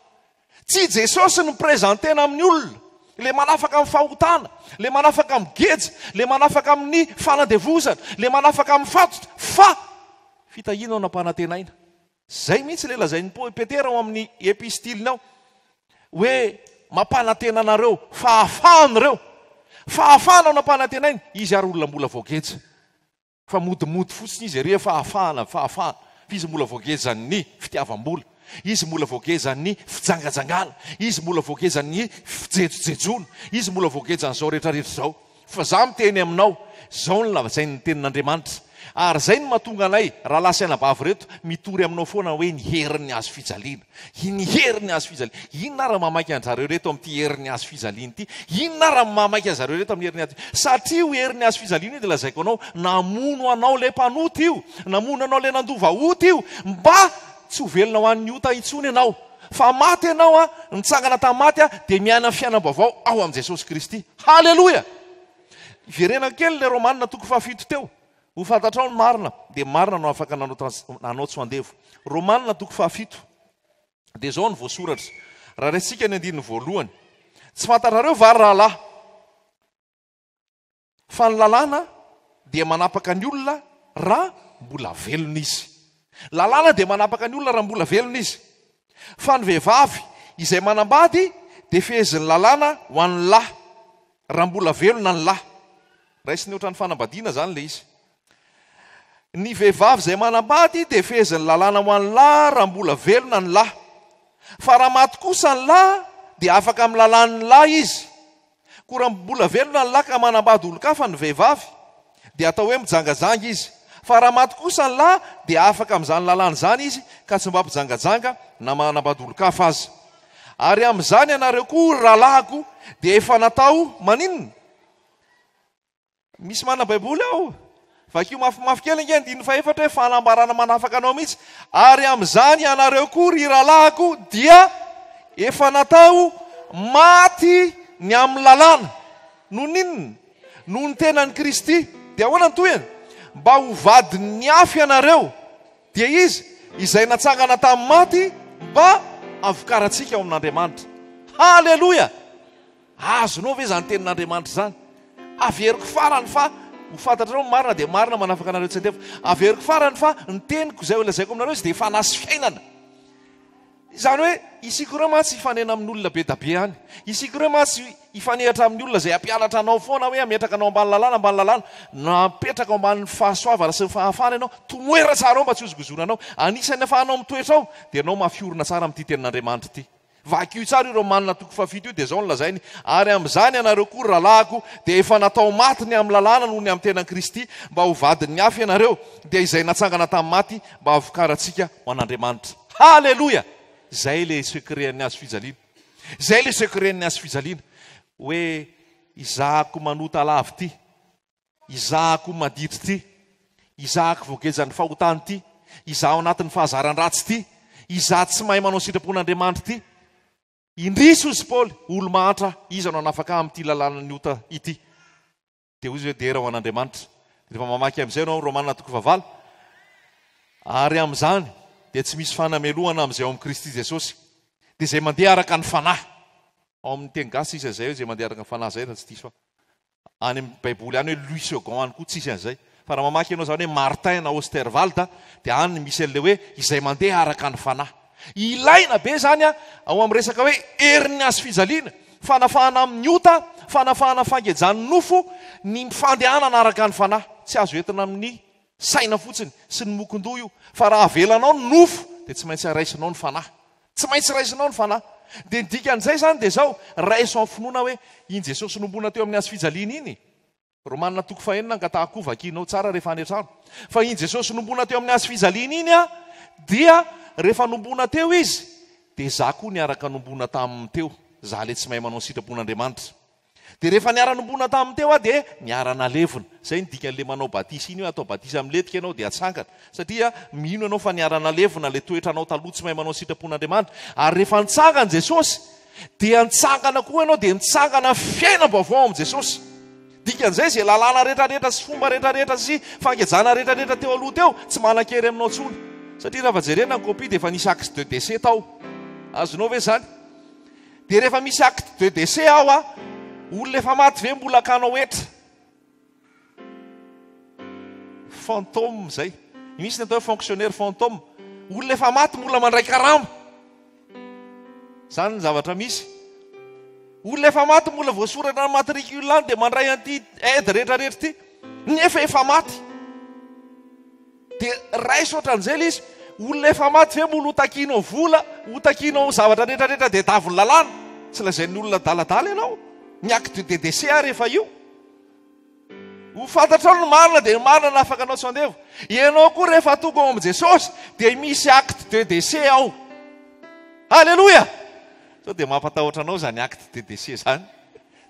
[SPEAKER 1] Tsy Jesosy no mi-presenter-na amin'ny olona, ilay manafaka amin'ny fahotana, ilay manafaka amin'ny geja, ilay manafaka amin'ny fanandevozana, ilay manafaka amin'ny fatotra, fa fitahiana no nampanantenaina. Izay mihitsy ilay lazain'i Petera ao amin'ny epistiliny ao, hoe mampanantena anareo fahafahana ireo. Fahafahana no nampanantenainy, izy ary olona mbola voageja. Fa modimody fotsiny izy ery fahafahana fahafahana fa izy mbola voagezan'ny fitiavam-bola, izy mbola voagezan'ny fijangajangana, izy mbola voagezan'ny fijejojejoana, izy mbola voagejan'izao rehetra rehetra izao. Fa za miteny aminao, izao no lazain'ny tenin'Andriamanitra. Ary izay no mahatonga anay rahalahy sy anabavy ireto mitory aminao foana hoe ny herin'ny hazo fijaliana. Ny herin'ny hazo fijaliana. Inona ary mahamaika an-jareo ireto amin'ity herin'ny hazo fijaliana ity? Inona ary mahamaika an-jareo ireto amin'ny herin'ny hazo Satria io herin'ny hazo fijaliana io dia lazaiko anao, namono anao ilay mpanota io, namono anao ilay nandova ota io, mba tsy ho velona ho an'ny ota intsony ianao. Fa maty ianao an, nitsangana tamin'ny maty an, dia miaina fiainam-baovao ao amin'i Jesosy Kristy. Haleloia! Iverenako kely ilay Romana toko fahafito teo. Ho fantatrao ny marina, dia marina no afaka nanao tsy ho andevo. Romana toko fahafito. Dia izao no voasoratra, raha raisintsika ny andininy voalohany, Tsy fantatrareo va, ry rahalahy, fa ny lalàna dia manapaka ny olona raha mbola velona izy. Lalàna dia manapaka ny olona raha mbola velona izy. Fa ny vehivavy izay manambady dia fehezin'ny lalàna ho an'ny lahy, raha mbola velona ny lahy. Raisiny ohatran'ny fanambadiana izany ilay izy. Ny vehivavy izay manambady dia fehezin'ny lalàna ho an'ny lahy raha mbola velona ny lahy. Fa raha maty kosa ny lahy, dia afaka amin'ny lalàn'ny lahy izy. Koa raha mbola velona ny lahy ka manambady olon-kafa ny vehivavy, dia atao hoe mijangajanga izy. Fa raha maty kosa ny lahy, dia afaka amin'izany lalàna izany izy, ka tsy mba mpijangajanga na manambady olon-kafa aza. Ary amin'izany ianareo koa, ry rahalahiko, dia efa natao maninona? Misy manana Baiboly ao? Vakio mafimafy kely ange andininy fahefatra hoe fanambarana manafaka anao mihitsy. Ary amin'izany ianareo koa ry rahalahiko dia efa natao maty ny amin'ny lalàna. Noho ny inona? Noho ny tenan'i Kristy. Dia ahoana ny tohiny? Mba ho vadin'ny afo ianareo. Dia Izy izay natsangana tamin'ny maty mba havokarantsika ao amin'Andriamanitra. Haleloia! Azonao ve izany tenin'Andriamanitra izany? Averiko farany fa ho fantatrareo ny marina dia marina manafaka anareo tsy andevo. Averiko farany fa ny teniko izay holazaiko aminareo izy dia fanahy sy fiainana. Izany hoe isika ireo mantsy hifanena amin'olona be da be any. Isika ireo mantsy hifanehatra amin'ny olona izay hampianatra anao foana hoe hametraka anao ambany lalàna, ambany lalàna. Na hapetraka ao ambanin'ny fahasoavana sy ny fahafahana ianao, tomoera tsara ao mba tsy hozongozonanao. Anisan'ny ahafahanao mitoetra ao dia ianao mafy orina tsara amin'ity tenin'Andriamanitra ity. Vakio tsara io Romana toko fahafito io dia izao no lazainy, Ary amin'izany ianareo koa, ry rahalahiko, dia efa natao maty ny amin'ny lalàna noho ny amin'ny tenan'i Kristy, mba ho vadin'ny hafa ianareo, dia izay natsangana tamin'ny maty, mba hahavokarantsika ho an'Andriamanitra. Haleloia! Izay ilay secret-n'ny hazo fijaliana. Izay ilay secret-n'ny hazo fijaliana. Hoe izahako manota lava ity. Izaho maditra ity, izaho voagejan'ny fahotana ity, izaho anatin'ny fahazaran-dratsy ity, izaho tsy mahay manao sitrapon'Andriamanitra ity. Indrisy hozy Paoly, olo-mahantra, iza no hanafaka ahy amin'ity lalànan'ny ota ity? Dia hoy izy hoe, Dera ho an'Andriamanitra. Rehefa mamaky amin'izay ianao, Romana toko fahavalo, ary amin'izany dia tsy misy fanamelohana amin'izay ao amin'i Kristy Jesosy, dia izay mandeha araka ny Fanahy. Ao amin'ny teny gasy tsisy an'izay hoe izay mandeha araka ny Fanahy izay raha tsy diso aho. Any amin'ny baiboly any hoe Louis Segond any koa tsisy an'izay. Fa raha mamaky ianao izany hoe Martin na Osterwald dia any misy an'ilay hoe izay mandeha araka ny fanahy. Ilaina be izany ao amin'ny resaka hoe herin'ny hazo fijaliana, fanafahana amin'ny ota, fanafahana fangejan'ny nofo, ny fandehanana araka ny fanahy. Tsy azo entina amin'ny saina fotsiny sy ny mokon-doha io. Fa raha avelanao ny nofo dia tsy maintsy raisinao ny fanahy. Tsy maintsy raisinao ny Fanahy. Dia ny dikan'izay izany dia izao, raiso amin'ny finoana hoe iny Jesosy nombona teo amin'ny hazo fijaliana iny, Romana toko fahenina angatahako koa vakianao tsara rehefa any an-trano, fa iny Jesosy nombona teo amin'ny hazo fijaliana iny an, dia rehefa nombona teo Izy, dia za koa niaraka nombona taminy teo, za le tsy mahay manao ny sitrapon'Andriamanitra. Dia rehefa niara-nombona taminy teo aho dia niara-nalevina. Izay no dikan'ilay manao batisa iny hoe atao batisa milentika ianao dia atsangana. Satria mino ianao fa niara-nalevina ilay toetranao taloha tsy mahay manao ny sitrapon'Andriamanitra. Ary rehefa nitsangana Jesosy dia nitsangana koa ianao dia nitsangana fiainam-baovao ao amin'i Jesosy. Dikan'izay izay lalàna rehetrarehetra sy fomba rehetrarehetra sy fangejana rehetrarehetra teo aloha teo tsy manan-kery aminao intsony. Satria raha jerena ny copie dia efa nisy acte de décès tao. Azonao ve izany? Dia rehefa misy acte de décès ao a, olona efa maty ve mbola akanao hetra? Fantôme izay. Misy ny atao hoe fonctionnaire fantôme. Olona efa maty mbola mandray karama. Izany ny zavatra misy. Olona efa maty mbola voasoratra ny matricule any dia mandray an'ity aide rehetrarehetra ity. Nefa efa maty. Dia raiso ohatran'izay ilay izy, olona efa maty ve mbola ho takianao vola, ho takianao zavatra rehetra rehetra dia davin'ny lalàna? Tsy lazain'ny olona adaladala ianao, ny acte de décès ary efa io. Ho fantatrao ny marina dia ny marina no afaka anao tsy ho andevo. Ianao koa rehefa tonga ao amin'i Jesosy dia misy acte de décès ao. Alléluia! Sao dia mampatahotra anao izany acte de décès izany?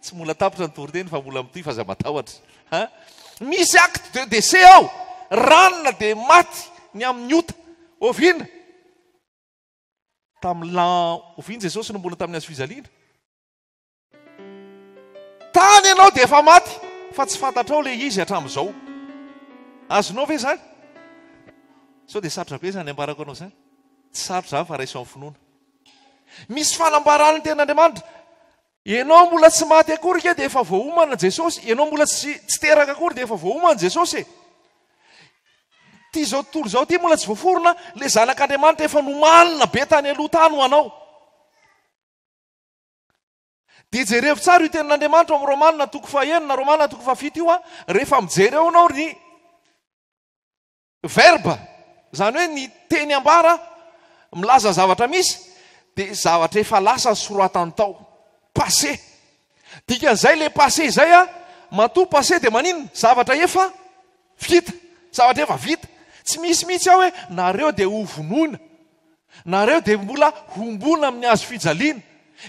[SPEAKER 1] Tsy mbola tapitra ny toriteny fa mbola mitohy fa aza matahotra. Ha? Misy acte de décès ao. Ranona dia maty ny amin'ny ota. Oviana? Tamin'ny l'an oviana Jesosy no mbola tamin'ny hazo fijaliana? Tany ianao dia efa maty fa tsy fantatrao ilay izy hatramin'izao. Azonao ve izany? Sao dia sarotra be izany ambarako anao izany? Tsy sarotra izany fa raiso amin'ny finoana. Misy fanambaran'ny tenin'Andriamanitra. Ianao mbola tsy maty akory ke dia efa voaomana Jesosy, ianao mbola tsy tsy teraka akory dia efa voaomana Jesosy e. Ty izao tontolo izao ty mbola tsy voaforona, le zanak'Andriamanitra efa nomanina be tany aloha tany ho anao. Dia jerevo tsara io tenin'Andriamanitra ao amin'ny Romana toko fahenina, Romana toko fahafito io a, rehefa mijery eo ianao ry Verbe, izany hoe ny teny ambara milaza ny zavatra misy, dia zavatra efa lasa ny soratany tao. Passé. Dikan'izay le passé izay a, matoa passé dia maninona? Zavatra efa vita. Zavatra efa vita. Tsy misy mihitsy ao hoe nareo dia ho vonoina. Nareo dia mbola hombona amin'ny hazo fijaliana.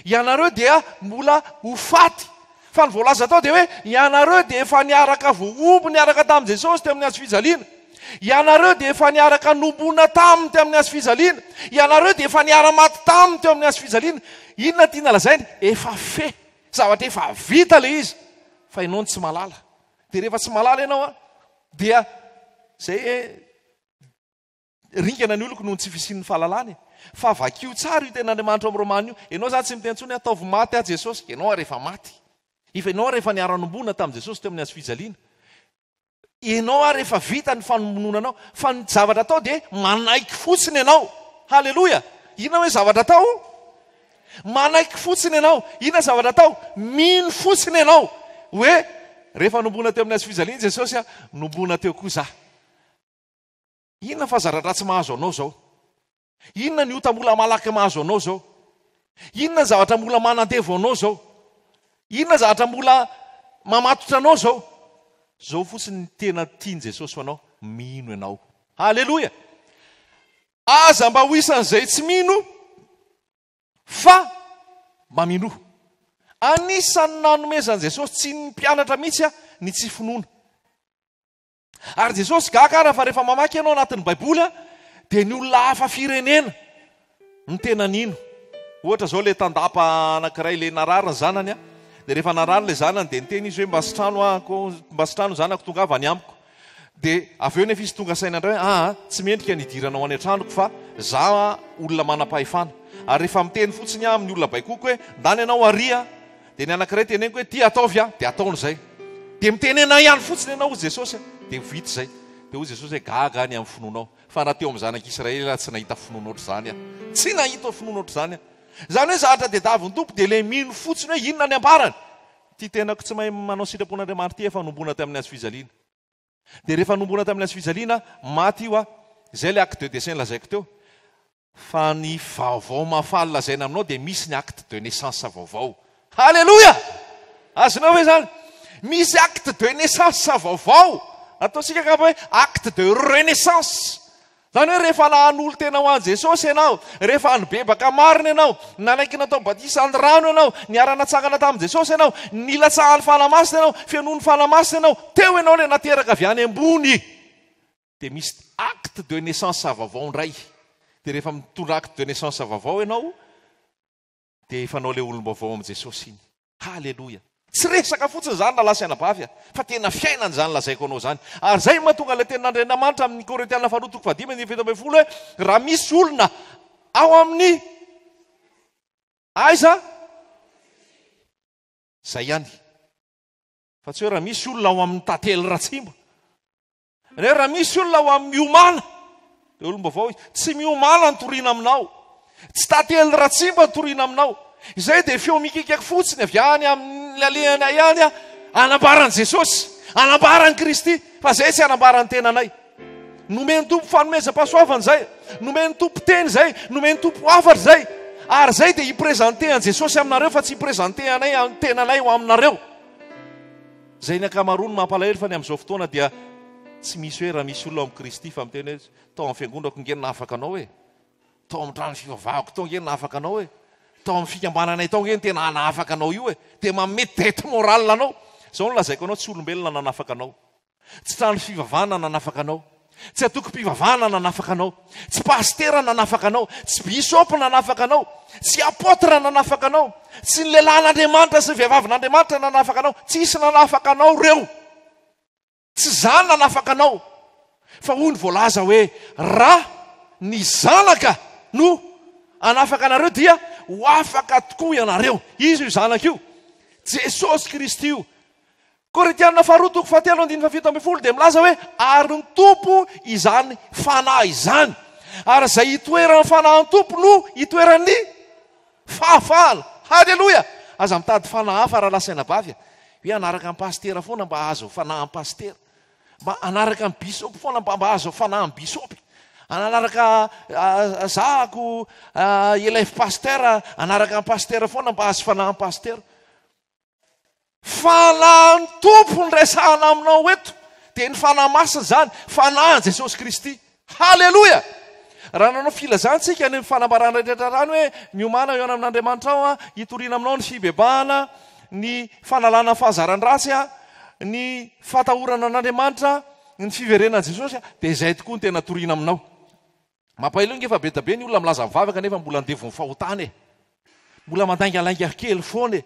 [SPEAKER 1] Ianareo dia mbola ho faty. Fa ny voalaza tao dia hoe ianareo dia efa niaraka voahombo niaraka tamin'i Jesosy teo amin'ny hazo fijaliana. Ianareo dia efa niaraka nombona taminy teo amin'ny hazo fijaliana. Ianareo dia efa niara-maty taminy teo amin'ny hazo fijaliana. Inona tiana lazaina? Efa fe. Zavatra efa vita ilay izy. Fa ianao no tsy mahalala. Dia rehefa tsy mahalala ianao dia izay hoe ringana ny oloko noho ny tsy fisian'ny fahalalana e. Fa vakio tsara io tenin'Andriamanitra ao amin'ny Romana io. Ianao izany tsy miteny intsony hoe ataovy maty aho Jesosy. Ianao ary efa maty. Efa ianao ary efa niara-nombona tamin'i Jesosy teo amin'ny hazo fijaliana. Ianao ary efa vita ny famonoana anao. Fa ny zavatra atao dia manaiky fotsiny ianao. Haleloia! Inona hoe zavatra atao? Manaiky fotsiny ianao. Inona zavatra atao? Mino fotsiny ianao. Hoe rehefa nombona teo amin'ny hazo fijaliana Jesosy, nombona teo koa za. Inona fa zara-dratsy mahazo anao izao? Inona ny ota mbola malaky mahazo anao izao? Inona ny zavatra mbola manandevo anao izao? Inona zavatra mbola mamatotra anao izao? Izao fotsiny ny tena tian'i Jesosy ho anao, mino ianao. Haleloia! Aza mba ho isan'izay tsy mino fa mba minoa. Anisan'ny nanomezan'i Jesosy tsiny ny mpianatra mihitsy ny tsy finoana. Ary Jesosy gaga ara fa rehefa mamaky ianao anatin'ny baiboly a, dia ny olona hafa firenena no tena nino. Ohatra izao ilay tandapa anankiray ilay narary ny zanany a, dia rehefa narary ilay zanany dia niteny izy hoe mba sitrano aho, mba sitrano ny zanako tongava any amiko. Dia avy eo nefa izy tonga saina indray hoe aa tsy mendrika ny hidiranao any an-tranoko fa za olona manam-pahefana. Ary rehefa miteny fotsiny aho amin'ny olona baikoko hoe ndana ianao ary a, Dia ny anankiray teneniko hoe ty ataovy a, dia ataony izay. Dia mitenena ihany fotsiny ianao hoy Jesosy a, dia ho vita izay. Dia hoy Jesosy hoe gaga aho ny amin'ny finoanao, fa na teo amin'ny zanak'Israely aho tsy nahita finoana ohatr'izany aho. Tsy nahita finoana ohatr'izany aho. Izany hoe zavatra tadiavin'ny Tompo dia ilay mino fotsiny hoe inona ny ambarany. Ity tenako tsy mahay manao sitrapon'Andriamanitra ity efa nombona tamin'ny hazo fijaliana. Dia rehefa nombona tamin'ny hazo fijaliana, maty io a, izay ilay acte de décès nolazaiko teo. Fa ny vaovao mahafaly lazaina aminao dia misy ny acte de naissance vaovao. Haleloia! Azonao ve izany? Misy acte de naissance vaovao. Ataontsika angamba hoe acte de renaissance. Izany hoe rehefa nahanolo-tena ho an'i Jesosy ianao, rehefa nibebaka marina ianao, nanaiky natao batisa ny rano ianao, niara-natsangana tamin'i Jesosy ianao, nilatsahan'ny Fanahy Masina ianao, fenoin'ny Fanahy Masina ianao, teo ianao ilay nateraka avy any ambony. Dia misy acte de naissance vaovao indray. Dia rehefa mitondra acte de naissance vaovao ianao, dia efa anao ilay olom-baovao amin'i Jesosy iny. Haleloia! Tsy resaka fotsiny izany rahalahy sy anabavy a, fa tena fiainana izany lazaiko anao izany. Ary izay no mahatonga ilay tenin'Andrianamanitra amin'ny Korintiana faharoa toko fahadimy andininy 17 hoe, raha misy olona ao amin'ny aiza? Izay ihany. Fa tsy hoe raha misy olona ao amin'ny tantely ratsimba. Re raha misy olona ao amin'ny miomana, dia olom-baovao izy. Tsy miomana ny toriana aminao. Tsy tantely ratsimba ny toriana aminao. Izay dia feo mikikiaka fotsiny avy any amin'ny alehanay any hanambara an'i Jesosy, hanambara an'i Kristy, fa izay tsy hanambara ny tenanay. Nomen'ny Tompo fanomezam-pahasoavana izay, nomen'ny Tompo teny izay, nomen'ny Tompo hafatra izay. Ary izay dia hi-présenter an'i Jesosy aminareo fa tsy hi-présenter anay ny tenanay ho aminareo. Izay ny ankamaroany mampalahelo fa ny amin'izao fotoana dia tsy misy hoe raha misy olona ao amin'i Kristy fa miteny hoe tao amin'ny fiangonako nge no nahafaka anao e, tao amin'ny trano fivavahako tao nge no nahafaka anao e, tao amin'ny fikambananay tao nge no tena nahafaka anao io e, dia manome dette morale anao. Izao no lazaiko anao, tsy olombelona nanafaka anao. Tsy trano fivavahana nanafaka anao. Tsy antokom-pivavahana nanafaka anao. Tsy pasitera nanafaka anao. Tsy bisôpy nanafaka anao. Tsy apôtre nanafaka anao. Tsy ny lehilahin'Andriamanitra sy ny vehivavin'Andriamanitra nanafaka anao. Tsisy nanafaka anao ireo. Tsy izany nanafaka anao. Fa hoy ny voalaza hoe, raha ny Zanaka no hanafaka anareo dia ho afaka tokoa ianareo. Iza io Zanaka io? Jesosy Kristy io. Korintiana faharoa toko fahatelo andininy fahafito ambin'ny folo dia milaza hoe ary ny Tompo izany Fanahy izany. Ary izay itoeran'ny Fanahin'ny Tompo no itoeran'ny fahafahana. Haleloia! Aza mitady fanahy hafa rahalahy sy anabavy a. Hoe hanaraka an'i pasitera foana mba hahazo fanahy an'i pasitera. Mba hanaraka an'i bisopy foana mba mba hahazo fanahy an'i bisopy. Hanaraka zahako élève pasteur, hanaraka ny pasteur foana mba hahazo fanahin'ny pasteur. Fanahin'ny Tompo no resahana aminao eto, dia ny Fanahy Masina izany, Fanahin'i Jesosy Kristy. Haleloia! Raha nanao filazana isika any amin'ny fanambarana rehetra any hoe miomàna hihaona amin'Andriamanitra ao, hitoriana aminao ny fibebahana, ny fanalana ny fahazaran-dratsy, ny fahatahorana an'Andriamanitra, ny fiverenan'i Jesosy, dia izay tokoa no tena toriana aminao. Mampalahelo ange fa be dia be ny olona milaza mivavaka nefa mbola andevon'ny fahotana e! Mbola mandaingalainga kely foana e!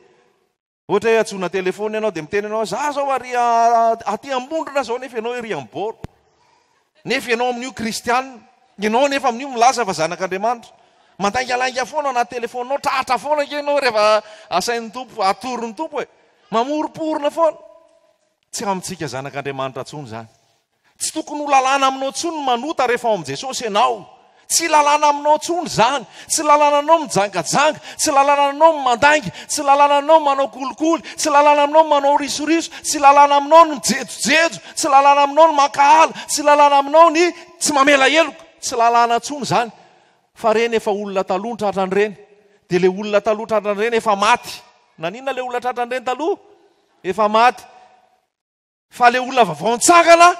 [SPEAKER 1] Ohatra hoe antsoina telephone ianao dia miteny ianao hoe za zao ary aty Ambondrona zao nefa ianao ery Amboro. Nefa ianao amin'io kristianina. Ianao nefa amin'io milaza fa zanak'Andriamanitra. Mandaingalainga foana anaty telephone-nao, tratra foana ange ianao rehefa asain'ny Tompo, atoron'ny Tompo e! Mamoromporona foana. Tsy amintsika zanak'Andriamanitra intsony izany. Tsy tokony ho lalàna aminao intsony ny manota rehefa ao amin'i Jesosy ianao. Tsy lalàna aminao intsony izany. Tsy lalàna aminao mijangajanga. Tsy lalàna aminao ny mandainga. Tsy lalàna aminao ny manao kolikoly. Tsy lalàna aminao ny manao risoriso. Tsy lalàna aminao ny mijejojejo. Tsy lalàna aminao ny mankahala. Tsy lalàna aminao ny tsy mamela heloka. Tsy lalàna intsony izany. Fa ireny efa olona taloha ny tratran'ireny. Dia ilay olona taloha tratran'ireny efa maty. Naninona ilay olona tratran'ireny taloha? Efa maty. Fa le olona vaovao nitsangana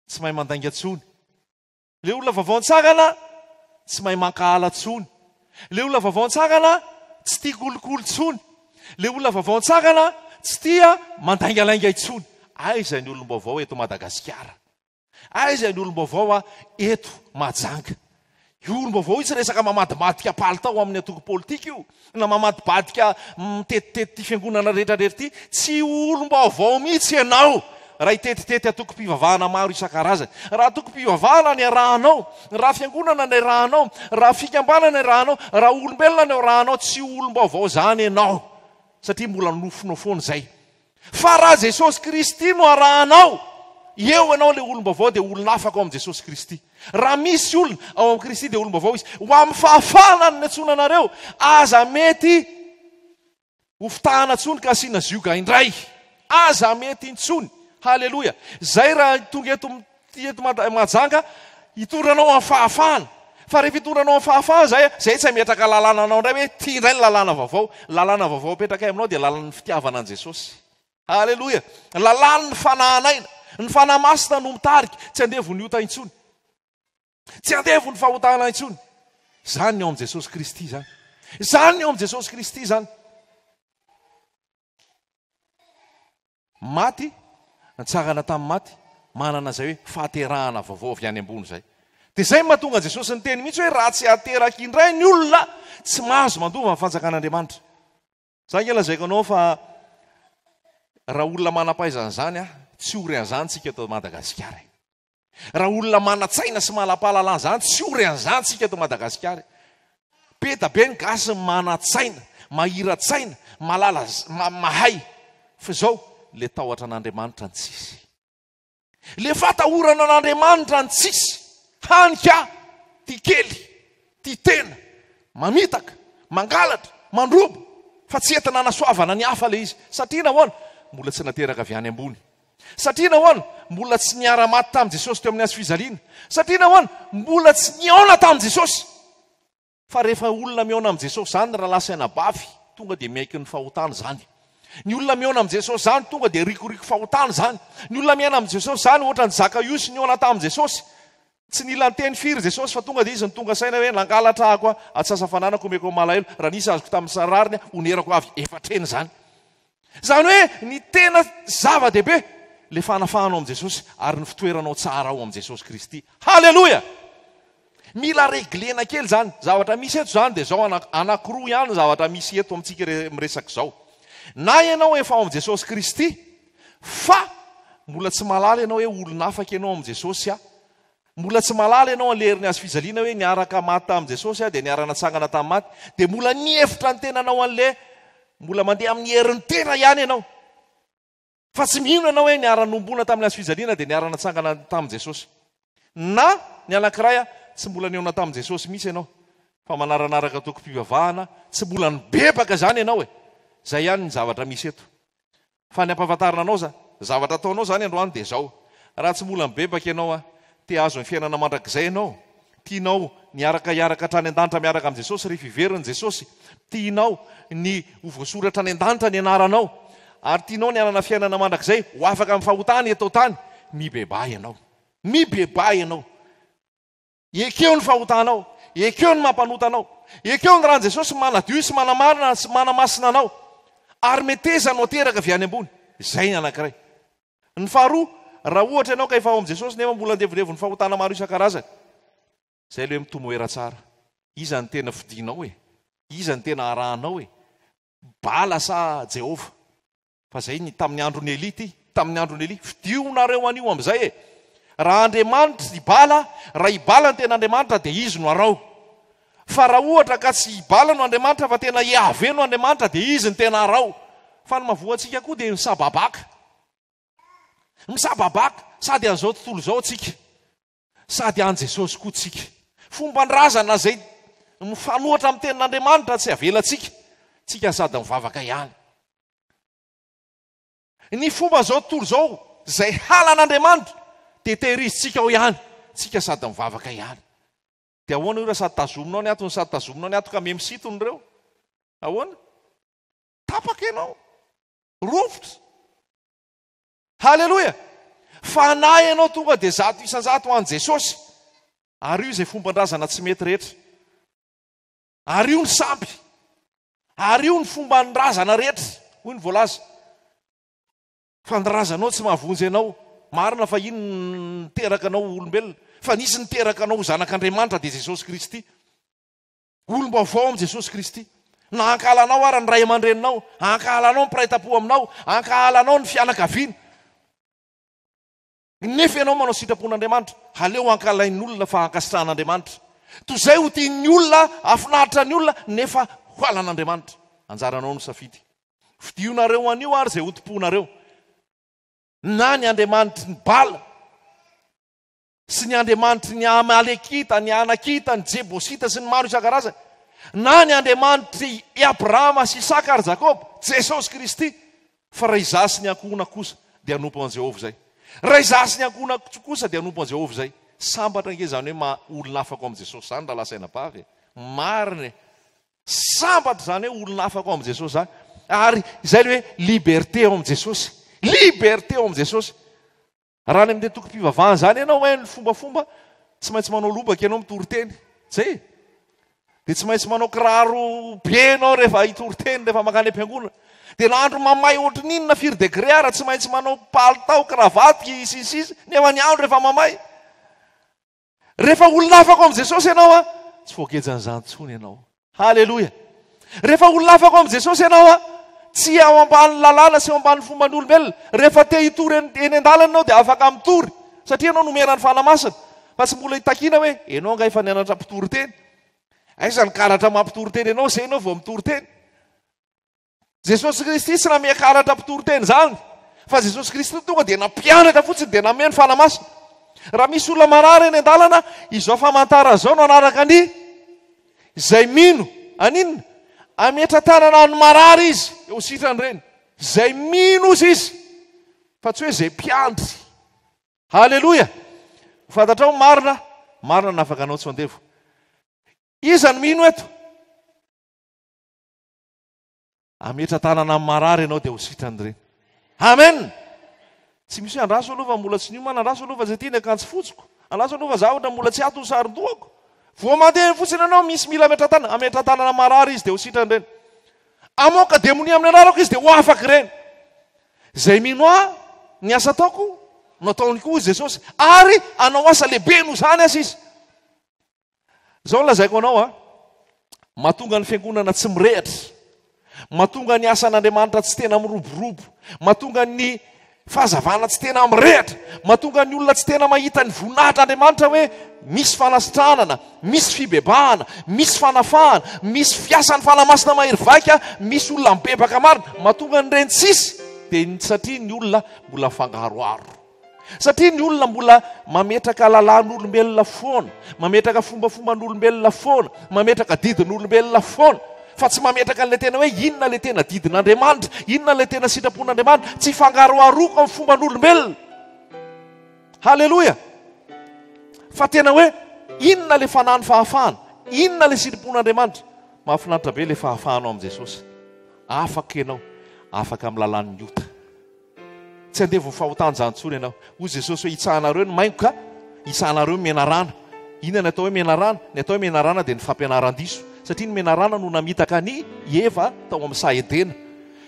[SPEAKER 1] tsy mahay mandainga tsony. Le olona vaovao nitsangana tsy mahay mankahala tsony. Le olona vaovao nitsangana tsy tia kolikoly tsony. Le olona vaovao nitsangana tsy tia mandaingalainga intsony. Aiza ny olom-baovao eto Madagasikara? Aiza ny olom-baovao a eto Mahajanga? Io olom-baovao io tsy resaka mamadibadika palitao amin'ny antoko politika io, na mamadibadika mitetitety ity fiangonana rehetra rehetra ity. Tsy ho olom-baovao mihitsy ianao raha hitetitety antokom-pivavahana maro isan-karazany. Raha antokom-pivavahana ny arahanao, raha fiangonana ny arahanao, raha fikambanana ny arahanao, raha olombelona ny arahanao, tsy ho olom-baovao izany ianao satria mbola nofinao foana izay. Fa raha Jesosy Kristy no arahanao, eo ianao ilay olom-baovao dia olona afaka ao amin'i Jesosy Kristy. Raha misy olona ao amin'i Kristy dia olom-baovao izy. Ho amin'ny fahafahana no niantsoana anareo. Aza mety ho fitahana intsony ka asiana zioga indray. Aza mety intsony. Haleloia. Izay raha tonga eto Ty eto Mahajanga hitondra anao amin'ny fahafahana. Fa rehefa hitondra anao amin'ny fahafahana izay, izay tsy hametraka lalàna anao indray hoe ty indray ny lalàna vaovao. Ny lalàna vaovao apetrakay aminao dia lalàn'ny fitiavana an'i Jesosy. Aleloia! Lalàn'ny fanahan'aina. Ny Fanahy Masina no mitarika, tsy andevon'ny ota intsony. Tsy andevon'ny fahotana intsony. Izany ny ao amin'i Jesosy Kristy izany. Izany ny ao amin'i Jesosy Kristy izany. Maty, nitsangana tamin'ny maty, manana izay hoe fahaterahana vaovao avy any ambony izay. Dia izay no mahatonga an'i Jesosy niteny mihitsy hoe raha tsy ateraka indray ny olona, tsy mahazo mandova ny fanjakan'Andriamanitra. Za ange lazaiko anao fa raha olona manam-pahaizana izany, tsy ory an'izany tsika eto Madagasikara e. Raha olona manan-tsaina sy manam-pahalalana izany, tsy ory an'izany tsika eto Madagasikara e. Be da be ny gasy manan-tsaina, mahira-tsaina, mahalala, mahay. Fa izao, le tahotra an'Andriamanitra no tsisy. Le fatahorana an'Andriamanitra no tsisy. Hany ka, tia kely, tia tena, mamitaka, mangalatra, mandroba, fa tsy entina hanasoavana ny hafa le izy. Satria nahoana? Mbola tsy nateraka avy any ambony. Satria nahoana? Mbola tsy niara-maty tamin'i Jesosy teo amin'ny hazo fijaliana. Satria nahoana? Mbola tsy nihaona tamin'i Jesosy. Fa rehefa olona mihaona amin'i Jesosy izany rahalahy sy anabavy, tonga dia miaiky ny fahotana izany. Ny olona mihaona amin'i Jesosy izany tonga dia rikoriko fahotana izany. Ny olona miaina amin'i Jesosy izany ohatran'i Zakaiosy nihaona tamin'i Jesosy. Tsy nila niteny firy Jesosy fa tonga dia izy no tonga saina hoe nangalatra aho koa, atsasa-fananako omeko malahelo, raha nisy azoko tamin'ny sarariny honerako avy efatra eny izany. Izany hoe ny tena zava-dehibe le fanafahanao amin'i Jesosy ary ny fitoeranao tsara ao amin'i Jesosy Kristy. Haleloia! Mila reglena kely izany. Zavatra misy eto izany dia izao anankiroa ihany ny zavatra misy eto amintsika miresaka izao. Na ianao efa ao amin'i Jesosy Kristy fa mbola tsy mahalala ianao hoe olona afaka ianao amin'i Jesosy a. Mbola tsy mahalala ianao an'ilay herin'ny hazo fijaliana hoe niaraka maty tamin'i Jesosy aho dia niara-natsangana tamin'ny maty, dia mbola nihevitra ny tenanao an'ilay mbola mandeha amin'ny herin'ny tena ihany ianao. Fa tsy mino ianao hoe niara-nohomboana tamin'ny hazo fijaliana dia niara-natsangana tamin'i Jesosy. Na ny anankiray tsy mbola nihaona tamin'i Jesosy mihitsy ianao fa manaranaraka tokom-pivavahana, tsy mbola nibebaka izany ianao e! Izay ihany ny zavatra misy eto. Fa ny ampahafantarina anao za, zavatra ataonao zany androany dia zao, raha tsy mbola mibebaka ianao a, Te hahazo ny fiainana mandrakizay ianao? Tianao ny hiaraka hiaraka hatrany an-danitra miaraka amin'i Jesosy rehefa hiverina Jesosy? Tianao ny ho voasoratra any an-danitra ny anaranao? Ary tianao ny hanana fiainana mandrakizay ho afaka amin'ny fahotana eto an-tany? Mibebaha ianao. Mibebaha ianao. Ekeo ny fahotanao. Ekeo ny mampanota anao. Ekeo ny ran'i Jesosy manadio sy manamarina sy manamasina anao. Ary meteza no ateraka avy any ambony. Izay ny anankiray. Ny faharoa, raha ohatra ianao ka efa ao amin'i Jesosy nefa mbola andevondevon'ny fahotana maro isan-karazany. Izay ilay hoe mitomoera tsara. Iza no tena fidinao e? Iza no tena arahanao e? Bala sa Jehovah? Fa izay ny tamin'ny andron'i Elia ity, tamin'ny andron'i Elia. Fidio nareo anio amin'izay e! Raha Andriamanitra i Bala, raha i Bala no tena Andriamanitra dia izy no araho. Fa raha ohatra ka tsy i Bala no Andriamanitra fa tena Yahveh no Andriamanitra dia izy no tena araho. Fa ny mahavoa antsika koa dia misababaka. Misababaka, sady an'izao tontolo izao tsika, sady an'i Jesosy koa tsika. Fomban-drazana izay mifanohitra amin'ny tenin'Andriamanitra tsy avelantsika, tsika sady mivavaka ihany. Ny fomba izao tontolo izao izay halan'Andriamanitra dia tehirizintsika ao ihany, tsika sady mivavaka ihany. Dia ahoana io raha sady tazominao ny ato no sady tazominao ny ato ka miha-misintona ireo? Ahoana? Tapaka ianao. Rovitra. Haleloia! Fanahy ianao tonga dia 100% ho an'i Jesosy. Ary io izay fomban-drazana tsy mety rehetra. Ary io ny sampy. Ary io ny fomban-drazana rehetra, hoy ny voalaza. Fa ny razanao tsy mahavonjy anao. Marina fa iny niteraka anao ho olombelona. Fa nisy niteraka anao ho zanak'Andriamanitra dia Jesosy Kristy. Olom-baovao amin'i Jesosy Kristy. Na hankahala anao ara ny ray aman-dreninao, hankahala anao ny mpiray tampo aminao, hankahala anao ny fianakaviana. Nefa ianao manao sitrapon'Andriamanitra. Aleo hankahalain'ny olona fa hankasitrahan'Andriamanitra. Toy izay ho tian'ny olona, hahafinaritra ny olona, nefa ho halan'Andriamanitra. Anjaranao no safidy. Fidionareo anio ary izay hotompoinareo. Na ny andriamanitry ny Bala, sy ny andriamanitry ny Amalekita, ny Anakita, ny Jebosita sy ny maro isan-karazany, na ny andriamanitr'i Abrahama sy Isaka ary Jakoba, Jesosy Kristy. Fa raha izaho sy ny ankohonako kosa dia hanompo an'i Jehovah izay. Raha izaho sy ny ankohonako kosa dia hanompo an'i Jehovah izay. Sambatra ange izany hoe maha olona afaka ao amin'i Jesosy izany rahalahy sy anabavy e. Marina e. Sambatra izany hoe olona afaka ao amin'i Jesosy izany. Ary izay ilay hoe liberté ao amin'i Jesosy. Liberté ao amin'i Jesosy. Raha any amin'ny antokom-pivavahana izany ianao hoe ny fombafomba, tsy maintsy manao lobaka ianao mitory teny. Zay e. Dia tsy maintsy manao kiraro be ianao rehefa hitory teny, rehefa mankany am-piangonana. Dia na andro mamay ohatry ny inona, firy degré ara, tsy maintsy manao palitao, kravaty, sy ny sisa, nefa ny andro efa mamay. Rehefa olona afaka ao amin'i Jesosy ianao a, tsy voagejan'izany intsony ianao. Haleloia. Rehefa olona afaka ao amin'i Jesosy ianao a, tsy ao ambany lalàna sy ao ambany fomban'ny olombelona. Rehefa te hitory eny an-dalana ianao dia afaka mitory satria ianao nomena ny Fanahy Masina. Fa tsy mbola itakiana hoe ianao angaha efa nianatra mpitory teny. Aiza ny karatra mampitory teny ianao izay ianao vao mitory teny. Jesosy Kristy tsy namehy karatra mpitory teny izany, fa Jesosy Kristy tonga dia nampianatra fotsiny dia namehy ny Fanahy Masina. Raha misy olona marary eny an-dalana, izao famantarana izao no hanaraka ny izay mino. Aninona? Hametra-tanana ny marary izy, ho sitrany ireny. Izay mino ozy izy, fa tsy hoe izay mpiandry. Haleloia! Ho fantatrao ny marina, marina no afaka anao tsy ho andevo. Iza no mino eto? Hametra-tanana amin'ny marary ianao dia ho sitrany ireny. Amen! Tsy misy hoe andraso aloha fa mbola tsy niomana, andraso aloha fa tsy aty ny akanjo fotsiko, andraso aloha fa zavatra mbola tsy ato ny saron-dohako. Vao mandeha fotsiny ianao misy mila hametra-tanana, hametra-tanana amin'ny marary izy dia ho sitrany ireny. Hamoaka demonia amin'ny anarako izy dia ho afaka ireny. Izay mino ahy, ny asa ataoko no ataony koa hoy Jesosy, ary hanao asa lehibe noho izany aza izy. Izao no lazaiko anao a, mahatonga ny fiangonana tsy mirehatra, mahatonga ny asan'Andriamanitra tsy tena miroborobo, mahatonga ny fahazavana tsy tena mirehatra, mahatonga ny olona tsy tena mahita ny voninahitr'Andriamanitra hoe misy fanasitranana, misy fibebahana, misy fanafahana, misy fiasan'ny Fanahy Masina mahery vaika, misy olona mibebaka marina, mahatonga an'ireny tsisy dia satria ny olona mbola mifangaroharo. Satria ny olona mbola mametraka lalàn'olombelona foana, mametraka fombafomban'olombelona foana, mametraka didin'olombelona foana, fa tsy mametraka an'ilay tena hoe inona ilay tena didin'Andriamanitra, inona ilay tena sitrapon'Andriamanitra, tsy ifangaroharoako amin'ny fomban'olombelona. Haleloia! Fa tena hoe inona ilay fanahy ny fahafahana? Inona ilay sirimpon'Andriamanitra? Mahafinaritra be ilay fahafahanao amin'i Jesosy. Afaka ianao, afaka amin'ny lalàn'ny ota. Tsy andevon'ny fahotana izany intsony ianao. Hoy Jesosy hoe hitsahanareo ny maingoka, hitsahanareo ny menarana. Inona ny atao hoe menarana? Ny atao hoe menarana dia ny fampianaran-diso. Satria ny menarana no namitaka an'i Eva tao amin'ny saha Edena.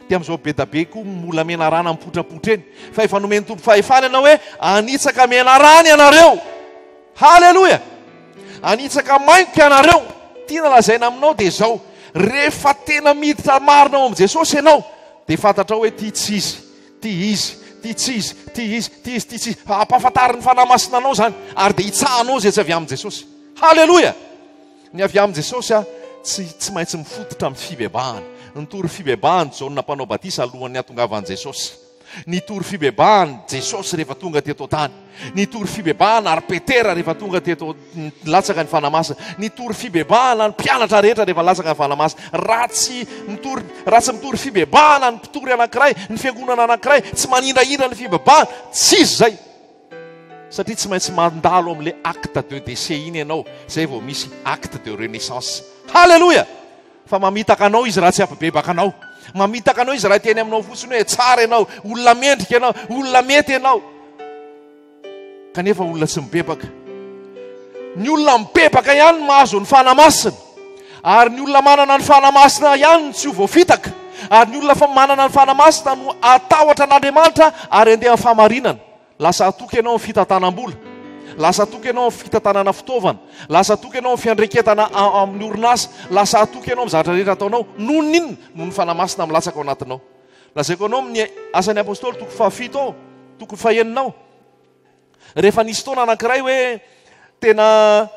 [SPEAKER 1] Dia amin'izao bedabe koa mbola menarana mipotrapotra eny. Fa efa nomen'ny Tompo fahefana ianao hoe hanitsaka menarana ianareo. Haleloia! Hanitsaka maingoka ianareo. Tiana lazaina aminao dia izao, rehefa tena miditra marina ao amin'i Jesosy ianao, dia fantatrao hoe ity tsy izy, ity izy, ity tsy izy, ity izy, ity izy, ity tsy izy. Ampahafantarin'ny Fanahy Masina anao izany, ary dia hitsahanao izay tsy avy amin'i Jesosy. Haleloia! Ny avy amin'i Jesosy tsy tsy maintsy mifototra amin'ny fibebahana. Nitory fibebahana Jaona Mpanao Batisa alohan'ny hatongavan'i Jesosy. Nitory fibebahana Jesosy rehefa tonga teto an-tany. Nitory fibebahana ary Petera rehefa tonga teto nilatsaka ny Fanahy Masina. Nitory fibebahana ny mpianatra rehetra rehefa nilatsaka ny Fanahy Masina. Raha tsy mitory raha tsy mitory fibebahana ny mpitory anankiray, ny fiangonana anankiray, tsy manindrahindra ny fibebahana, tsy izy izay. Satria tsy maintsy mandalo amin'ilay acte de décès iny ianao, izay vao misy acte de renaissance. Haleloia! Fa mamitaka anao izy raha tsy hampibebaka anao. Mamitaka anao izy raha hiteny aminao fotsiny hoe tsara ianao, olona mendrika ianao, olona mety ianao. Kanefa olona tsy mibebaka. Ny olona mibebaka ihany no mahazo ny Fanahy Masina. Ary ny olona manana ny Fanahy Masina ihany no tsy ho voafitaka. Ary ny olona manana ny Fanahy Masina no hatahotra an'Andriamanitra ary handeha amin'ny fahamarinana. Lasa hatoky ianao amin'ny fitantanam-bola. Lasa hatoky ianao amin'ny fitantanana fitaovana. Lasa hatoky ianao amin'ny fiandraiketana amin'ny orinasa. Lasa hatoky ianao amin'ny zavatra rehetra ataonao. Noho ny inona? Noho ny Fanahy Masina milatsaka ao anatinao. Lazaiko anao amin'ny Asan'ny Apostoly toko fahafito ao, toko fahenina ao. Rehefa nisy fotoana anankiray hoe tena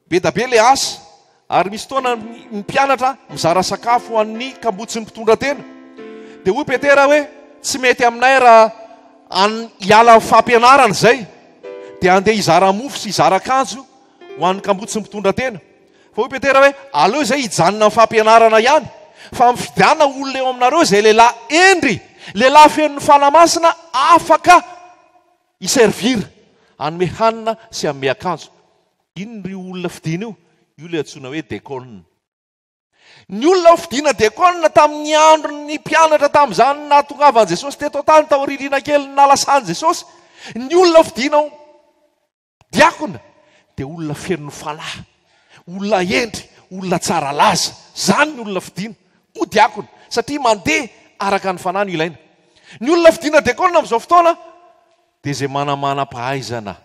[SPEAKER 1] Be da be le asa ary misy fotoana ny mpianatra mizara sakafo ho an'ny kamboty sy ny mpitondra tena. Dia hoy Petera hoe, tsy mety aminay raha hiala amin'ny fampianarana izay dia handeha hizara mofo sy hizara akanjo ho an'ny kamboty sy ny mpitondra tena. Fa hoy Petera hoe, aleo izay hijanona amin'ny fampianarana ihany, fa mifidiana olona eo aminareo izay lehilahy hendry, lehilahy feno ny Fanahy Masina afaka hi-servir, hanome hanina sy hanome akanjo. Inona io olona fidina io? Io ilay antsoina hoe dekôna. Ny olona fidina dekôna tamin'ny andron'ny mpianatra tamin'izany nahatongavan'i Jesosy teto an-tany taoriana kelin'ny nahalasan'i Jesosy, ny olona fidina ho diakona dia olona feno ny fanahy, olona hendry, olona tsara laza. Izany ny olona fidina ho diakona satria mandeha araka ny fanahy no ilaina. Ny olona fidina dekôna amin'izao fotoana dia izay manamanam-pahaizana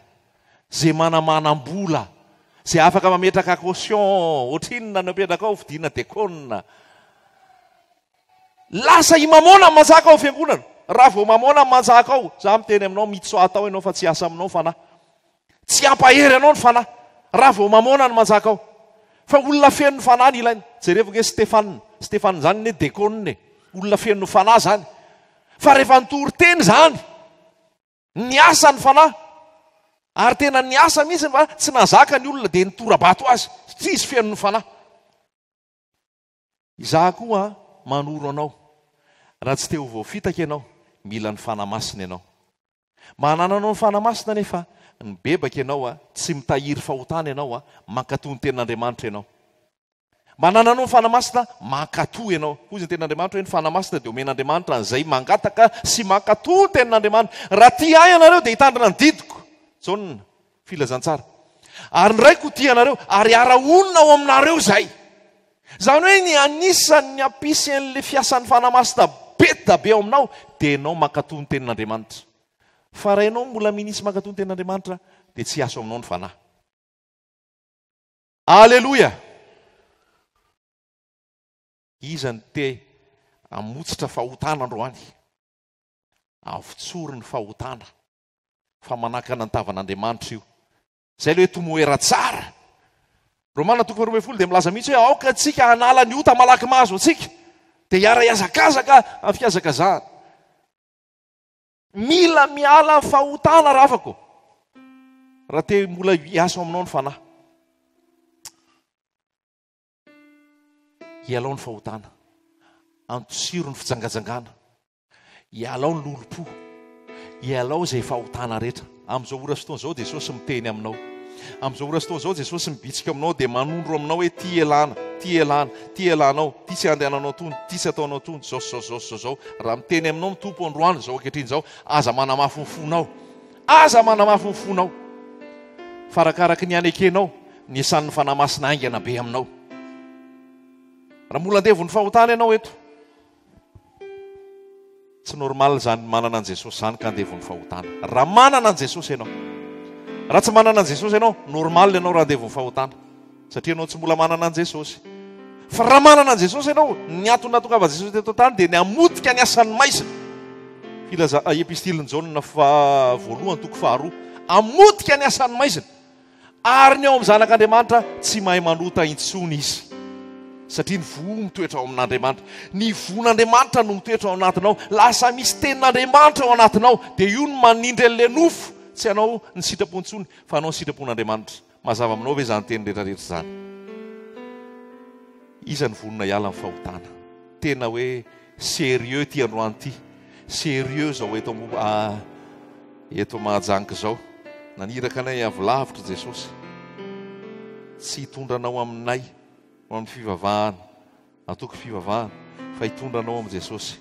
[SPEAKER 1] Ze manamanam-bola, ze afaka mametraka caution, ohatrinona no apetraka ao, fidina dekona. Lasa i Mamona ny manjaka ao fiangonana. Raha vao Mamona ny manjaka ao, za miteny aminao mitsoaha tao ianao fa tsy hiasa aminao ny fanahy. Tsy hampahery anao ny fanahy. Raha vao Mamona ny manjaka ao. Fa olona feno ny fanahy ny ilaina. Jerevo nge Stefana. Stefana zany ne dekona e. Olona feno ny fanahy zany. Fa rehefa nitory teny zany, Niasa ny fanahy ary tena niasa mihitsy fa tsy nahazaka ny olona dia nitora-bato azy satria izy feno ny fanahy. Izaho koa manoro anao, raha tsy te ho voafitaka ianao, mila ny Fanahy Masina ianao. Manana anao ny Fanahy Masina anefa, mibebaka ianao, tsy mitahiry fahotana ianao, mankatò ny tenin'Andriamanitra ianao. Manana anao ny Fanahy Masina, mankatò ianao. Hoy izy ny tenin'Andriamanitra hoe ny Fanahy Masina dia omen'Andriamanitra an'izay mangataka sy mankatò ny tenin'Andriamanitra. Raha tia ahy ianareo dia hitandrina ny didiko. Jaona, Filazantsara. Ary ny Raiko ho tia anareo, ary hiara-honina ao aminareo izahay. Izany hoe ny anisan'ny hampisy an'ilay fiasan'ny Fanahy Masina be dia be ao aminao dia ianao mankatò ny tenin'Andriamanitra. Fa raha ianao mbola minia sy mankatò ny tenin'Andriamanitra dia tsy hiasa ao aminao ny Fanahy. Aleloia! Iza no te hamotsitra fahotana androany? Avotsory ny fahotana fa manakana ny tavan'Andriamanitra io. Izay ilay hoe tomoera tsara. Romana toko faharoa ambin'ny folo dia milaza mihitsy hoe aoka antsika hanala ny ota malaky mahazo antsika dia hiara-hihazakazaka amin'ny fihazakazahana. Mila miala amin'ny fahotana ravako raha te mbola hiasa ao aminao ny fanahy. Hialao ny fahotana. Antosiro ny fijangajangana. Hialao ny lolompo. Hialao izay fahotana rehetra. Amin'izao ora sy fotoana izao Jesosy miteny aminao. Amin'izao ora sy fotoana izao Jesosy mibitsika aminao dia manondro aminao hoe ty ialana, ty ialana, ty ialanao, ty tsy andehananao tony, ty tsy ataonao tony, zao sy zao sy zao sy zao zao. Raha miteny aminao ny Tompo androany izao ankehitriny izao, aza manamafy ny fonao. Aza manamafy ny fonao. Fa arakaraky ny anekenao ny isan'ny Fanahy Masina haingana be aminao. Raha mbola andevon'ny fahotana ianao eto, Tsy normal izany manana an'i Jesosy izany ka andevon'ny fahotana. Raha manana an'i Jesosy ianao. Raha tsy manana an'i Jesosy ianao, normal ianao raha andevon'ny fahotana. Satria ianao tsy mbola manana an'i Jesosy. Fa raha manana an'i Jesosy ianao, ny antony nahatongavan'i Jesosy teto an-tany dia ny hamotika ny asan'ny maizina. Filaza epistilin'i Jaona faha voalohany toko faharoa. Hamotika ny asan'ny maizina. Ary ny ao amin'ny Zanak'Andriamanitra tsy mahay manota intsony izy, satria ny voa mitoetra ao amin'Andriamanitra. Ny voan'Andriamanitra no mitoetra ao anatinao. Lasa misy tenin'Andriamanitra ao anatinao, dia io no manindry an'ilay nofo tsy hanao ny sitrapony intsony, fa hanao ny sitrapon'Andriamanitra. Mazava aminao ve izany teny rehetrarehetra izany? Iza no vonona hiala amin'ny fahotana? Tena hoe sérieux ity androany ity. Sérieux izao eto eto Mahajanga izao. Naniraka anay avy lavitra Jesosy. Tsy hitondra anao aminay ho amin'ny fivavahana, antoko fivavahana, fa hitondra anao amin'i Jesosy.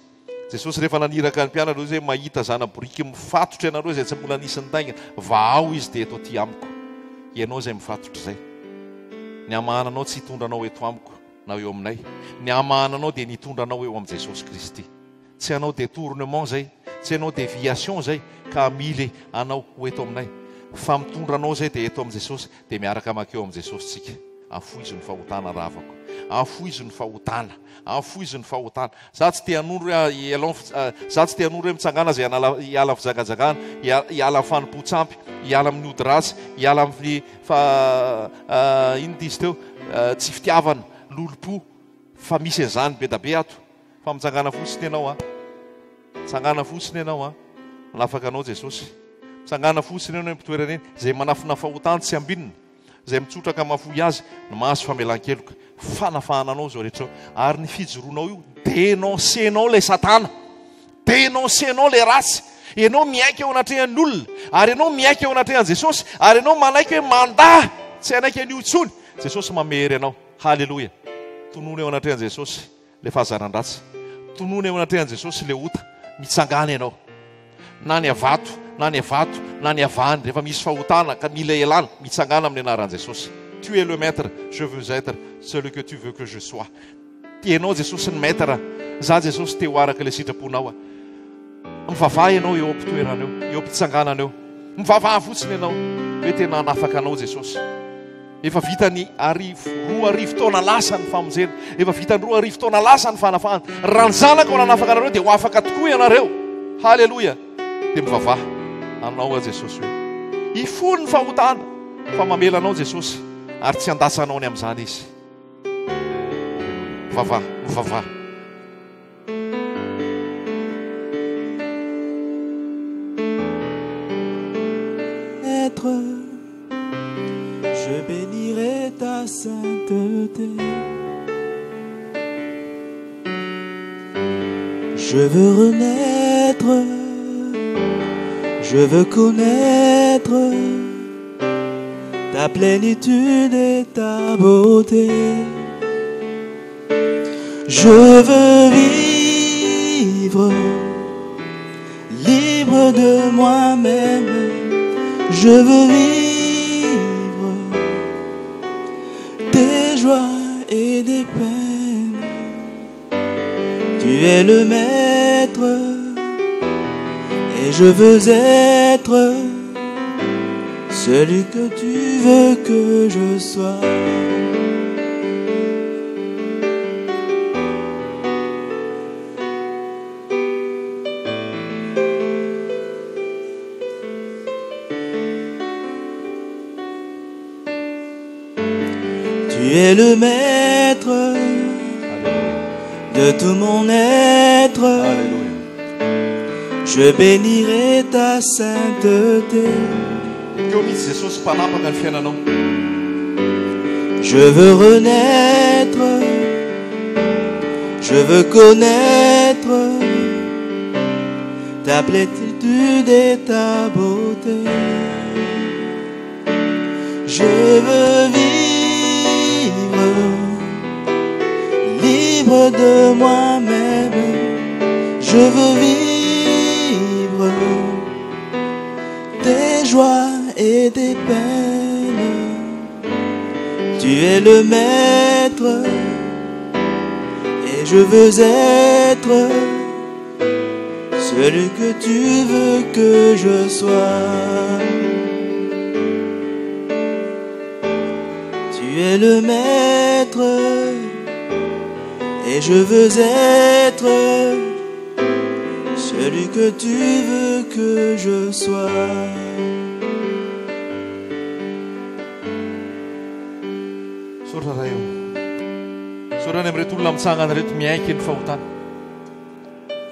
[SPEAKER 1] Jesosy rehefa naniraka ny mpianatra izy hoe mahita zana-boriky mifatotra ianareo izay tsy mbola nisy nitaingina, vahao izy dia eto aty amiko. Ianao izay mifatotra izay. Ny hamahana anao tsy hitondra anao eto amiko na eo aminay. Ny hamahana anao dia ny hitondra anao eo amin'i Jesosy Kristy. Tsy hanao détournement zay, tsy hanao déviation zay ka hamily anao ho eto aminay. Fa mitondra anao zay dia eto amin'i Jesosy dia miaraka makeo amin'i Jesosy tsika. Afoizo ny fahotana ravako. Afoizo ny fahotana. Afoizo ny fahotana. Za tsy te hanondro hoe ialao za tsy te hanondro hoe mitsangàna zay hanala hiala fijangajangana, hiala amin'ny fanompoan-tsampy, hiala amin'ny ody ratsy, hiala amin'ny fa inona ity izy teo tsy fitiavana, lolompo. Fa misy an'izany be da be ato. Fa mitsangàna fotsiny ianao an. Mitsangàna fotsiny ianao an. Manafaka anao Jesosy. Mitsangàna fotsiny ianao eny am-pitoerana eny. Izay manafina fahotany tsy ambinina, izay mitsotra ka mahafoy azy no mahazo famelan-keloka. Fanafahana anao izao rehetra izao. Ary ny fijoroanao io, dénoncer-nao ilay satana. Dénoncer-nao ilay ratsy. Ianao miaiky eo anatrehan'ny olona, ary ianao miaiky eo anatrehan'i Jesosy, ary ianao manaiky hoe mandà tsy hanaiky an'io intsony. Jesosy mamery anao. Haleloia. Tonony eo anatrehan'i Jesosy. Ilay fahazaran-dratsy. Tonony eo anatrehan'i Jesosy ilay ota. Mitsangàna ianao. Na ny avato, na ny avato, na ny avany, rehefa misy fahotana ka mila ialana, mitsangàna amin'ny anaran'i Jesosy. Tu es le maître, je veux être celui que tu veux que je sois. Ianao Jesosy ny maître, za Jesosy te ho araka ilay sitraponao aho. Mivavaha ianao eo am-pitoerana eo, eo am-pitsanganana eo. Mivavaha fotsiny ianao hoe tena hanafaka anao Jesosy. Efa vitany arivo, 2000 taona lasa ny famonjena. Efa vitany 2000 taona lasa ny fanafahana. Raha ny Zanaka no nanafaka anareo dia ho afaka tokoa ianareo. Haleloia. Dia mivavaha anao aho Jesosy hoe hifono ny fahotana fa mamela anao Jesosy ary tsy handatsa anao ny amin'izany Izy. Mivavaha, mivavaha.
[SPEAKER 2] Je bénirai ta sainteté. Je veux renaître, je veux connaître ta plénitude et ta beauté. Je veux vivre libre de moi-même. Je veux vivre des joies et des peines. Tu es le maître et je veux être celui que tu veux que je sois. Tu es le maître de tout mon être. Je bénirai ta sainteté. Je veux renaître, je veux connaître ta plénitude et ta beauté. Je veux vivre libre de moi-même. Je veux vivre tes joies et tes peines. Tu es le maître et je veux être celui que tu veux que je sois. Tu es le maître et je veux être celui que tu veux que je sois.
[SPEAKER 1] Misaotra Ray o. Misaotra ny amin'ireto olona mitsangana ireto miaiky ny fahotana.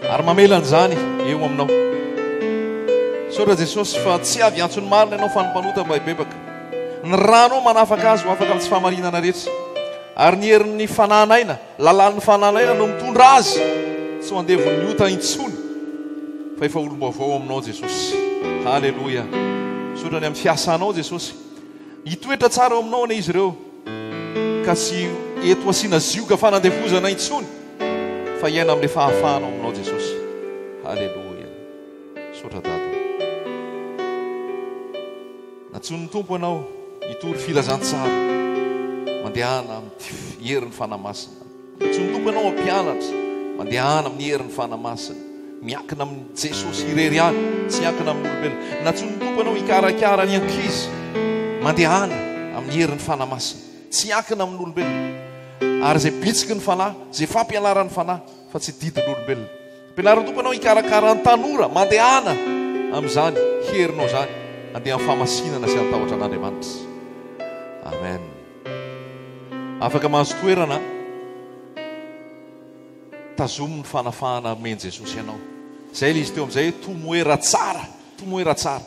[SPEAKER 1] Ary mamela an'izany eo aminao. Misaotra Jesosy fa tsy avy hiantso ny marina ianao fa ny mpanota mba hibebaka. Ny ranao manafaka azy ho afaka amin'ny tsy fahamarinana rehetra. Ary ny herin'ny fanan'aina, lalàn'ny fanan'aina no mitondra azy tsy ho andevon'ny ota intsony fa efa olom-baovao aminao Jesosy. Haleloia. Misaotra ny amin'ny fiasanao Jesosy. Hitoetra tsara ao aminao anie izy ireo ka tsy eto asiana zioga fanandevozana intsony fa hiaina amin'ilay fahafahana ao aminao Jesosy. Haleloia. Misaotra Dada. Nantsoin'ny Tompo ianao hitory filazantsara. Mandehana amin'ny herin'ny Fanahy Masina. Nantsoin'ny Tompo ianao hampianatra. Mandehana amin'ny herin'ny Fanahy Masina. Miankina amin'i Jesosy irery ihany, tsy miankina amin'ny olombelona. Nantsoin'ny Tompo ianao hikarakara ny ankizy. Mandehana amin'ny herin'ny Fanahy Masina. Tsy miankina amin'ny olombelona. Ary izay bitsiky ny Fanahy, izay fampianaran'ny Fanahy, fa tsy didin'olombelona. Ampianarin'ny Tompo ianao hikarakara ny tanora. Mandehana amin'izany herinao izany. Andeha amin'ny fahamasinana sy an-tahotra an'Andriamanitra. Amen. Afaka mahazo toerana. Tazomy ny fanafahana omen'i Jesosy anao. Izay ilay izy teo amin'izay hoe tomoera tsara, tomoera tsara.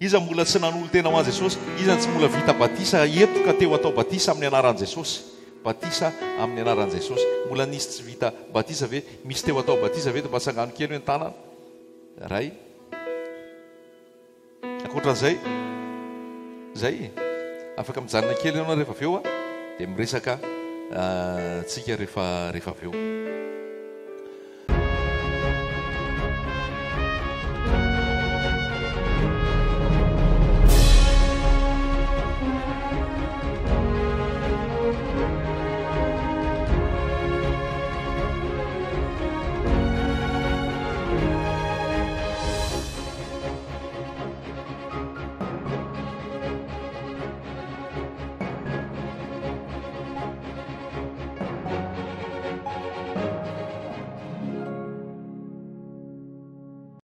[SPEAKER 1] Iza mbola tsy nanolo-tena ho an'i Jesosy? Iza tsy mbola vita batisa eto ka te ho atao batisa amin'ny anaran'i Jesosy? Batisa amin'ny anaran'i Jesosy. Mbola nisy tsy vita batisa ve? Misy te ho atao batisa ve eto? Mba tsangano kely hoe ny tanana. Ray. Ankoatran'izay, izay e. Afaka mijanona kely ianao rehefa avy eo dia miresaka tsika rehefa rehefa avy eo.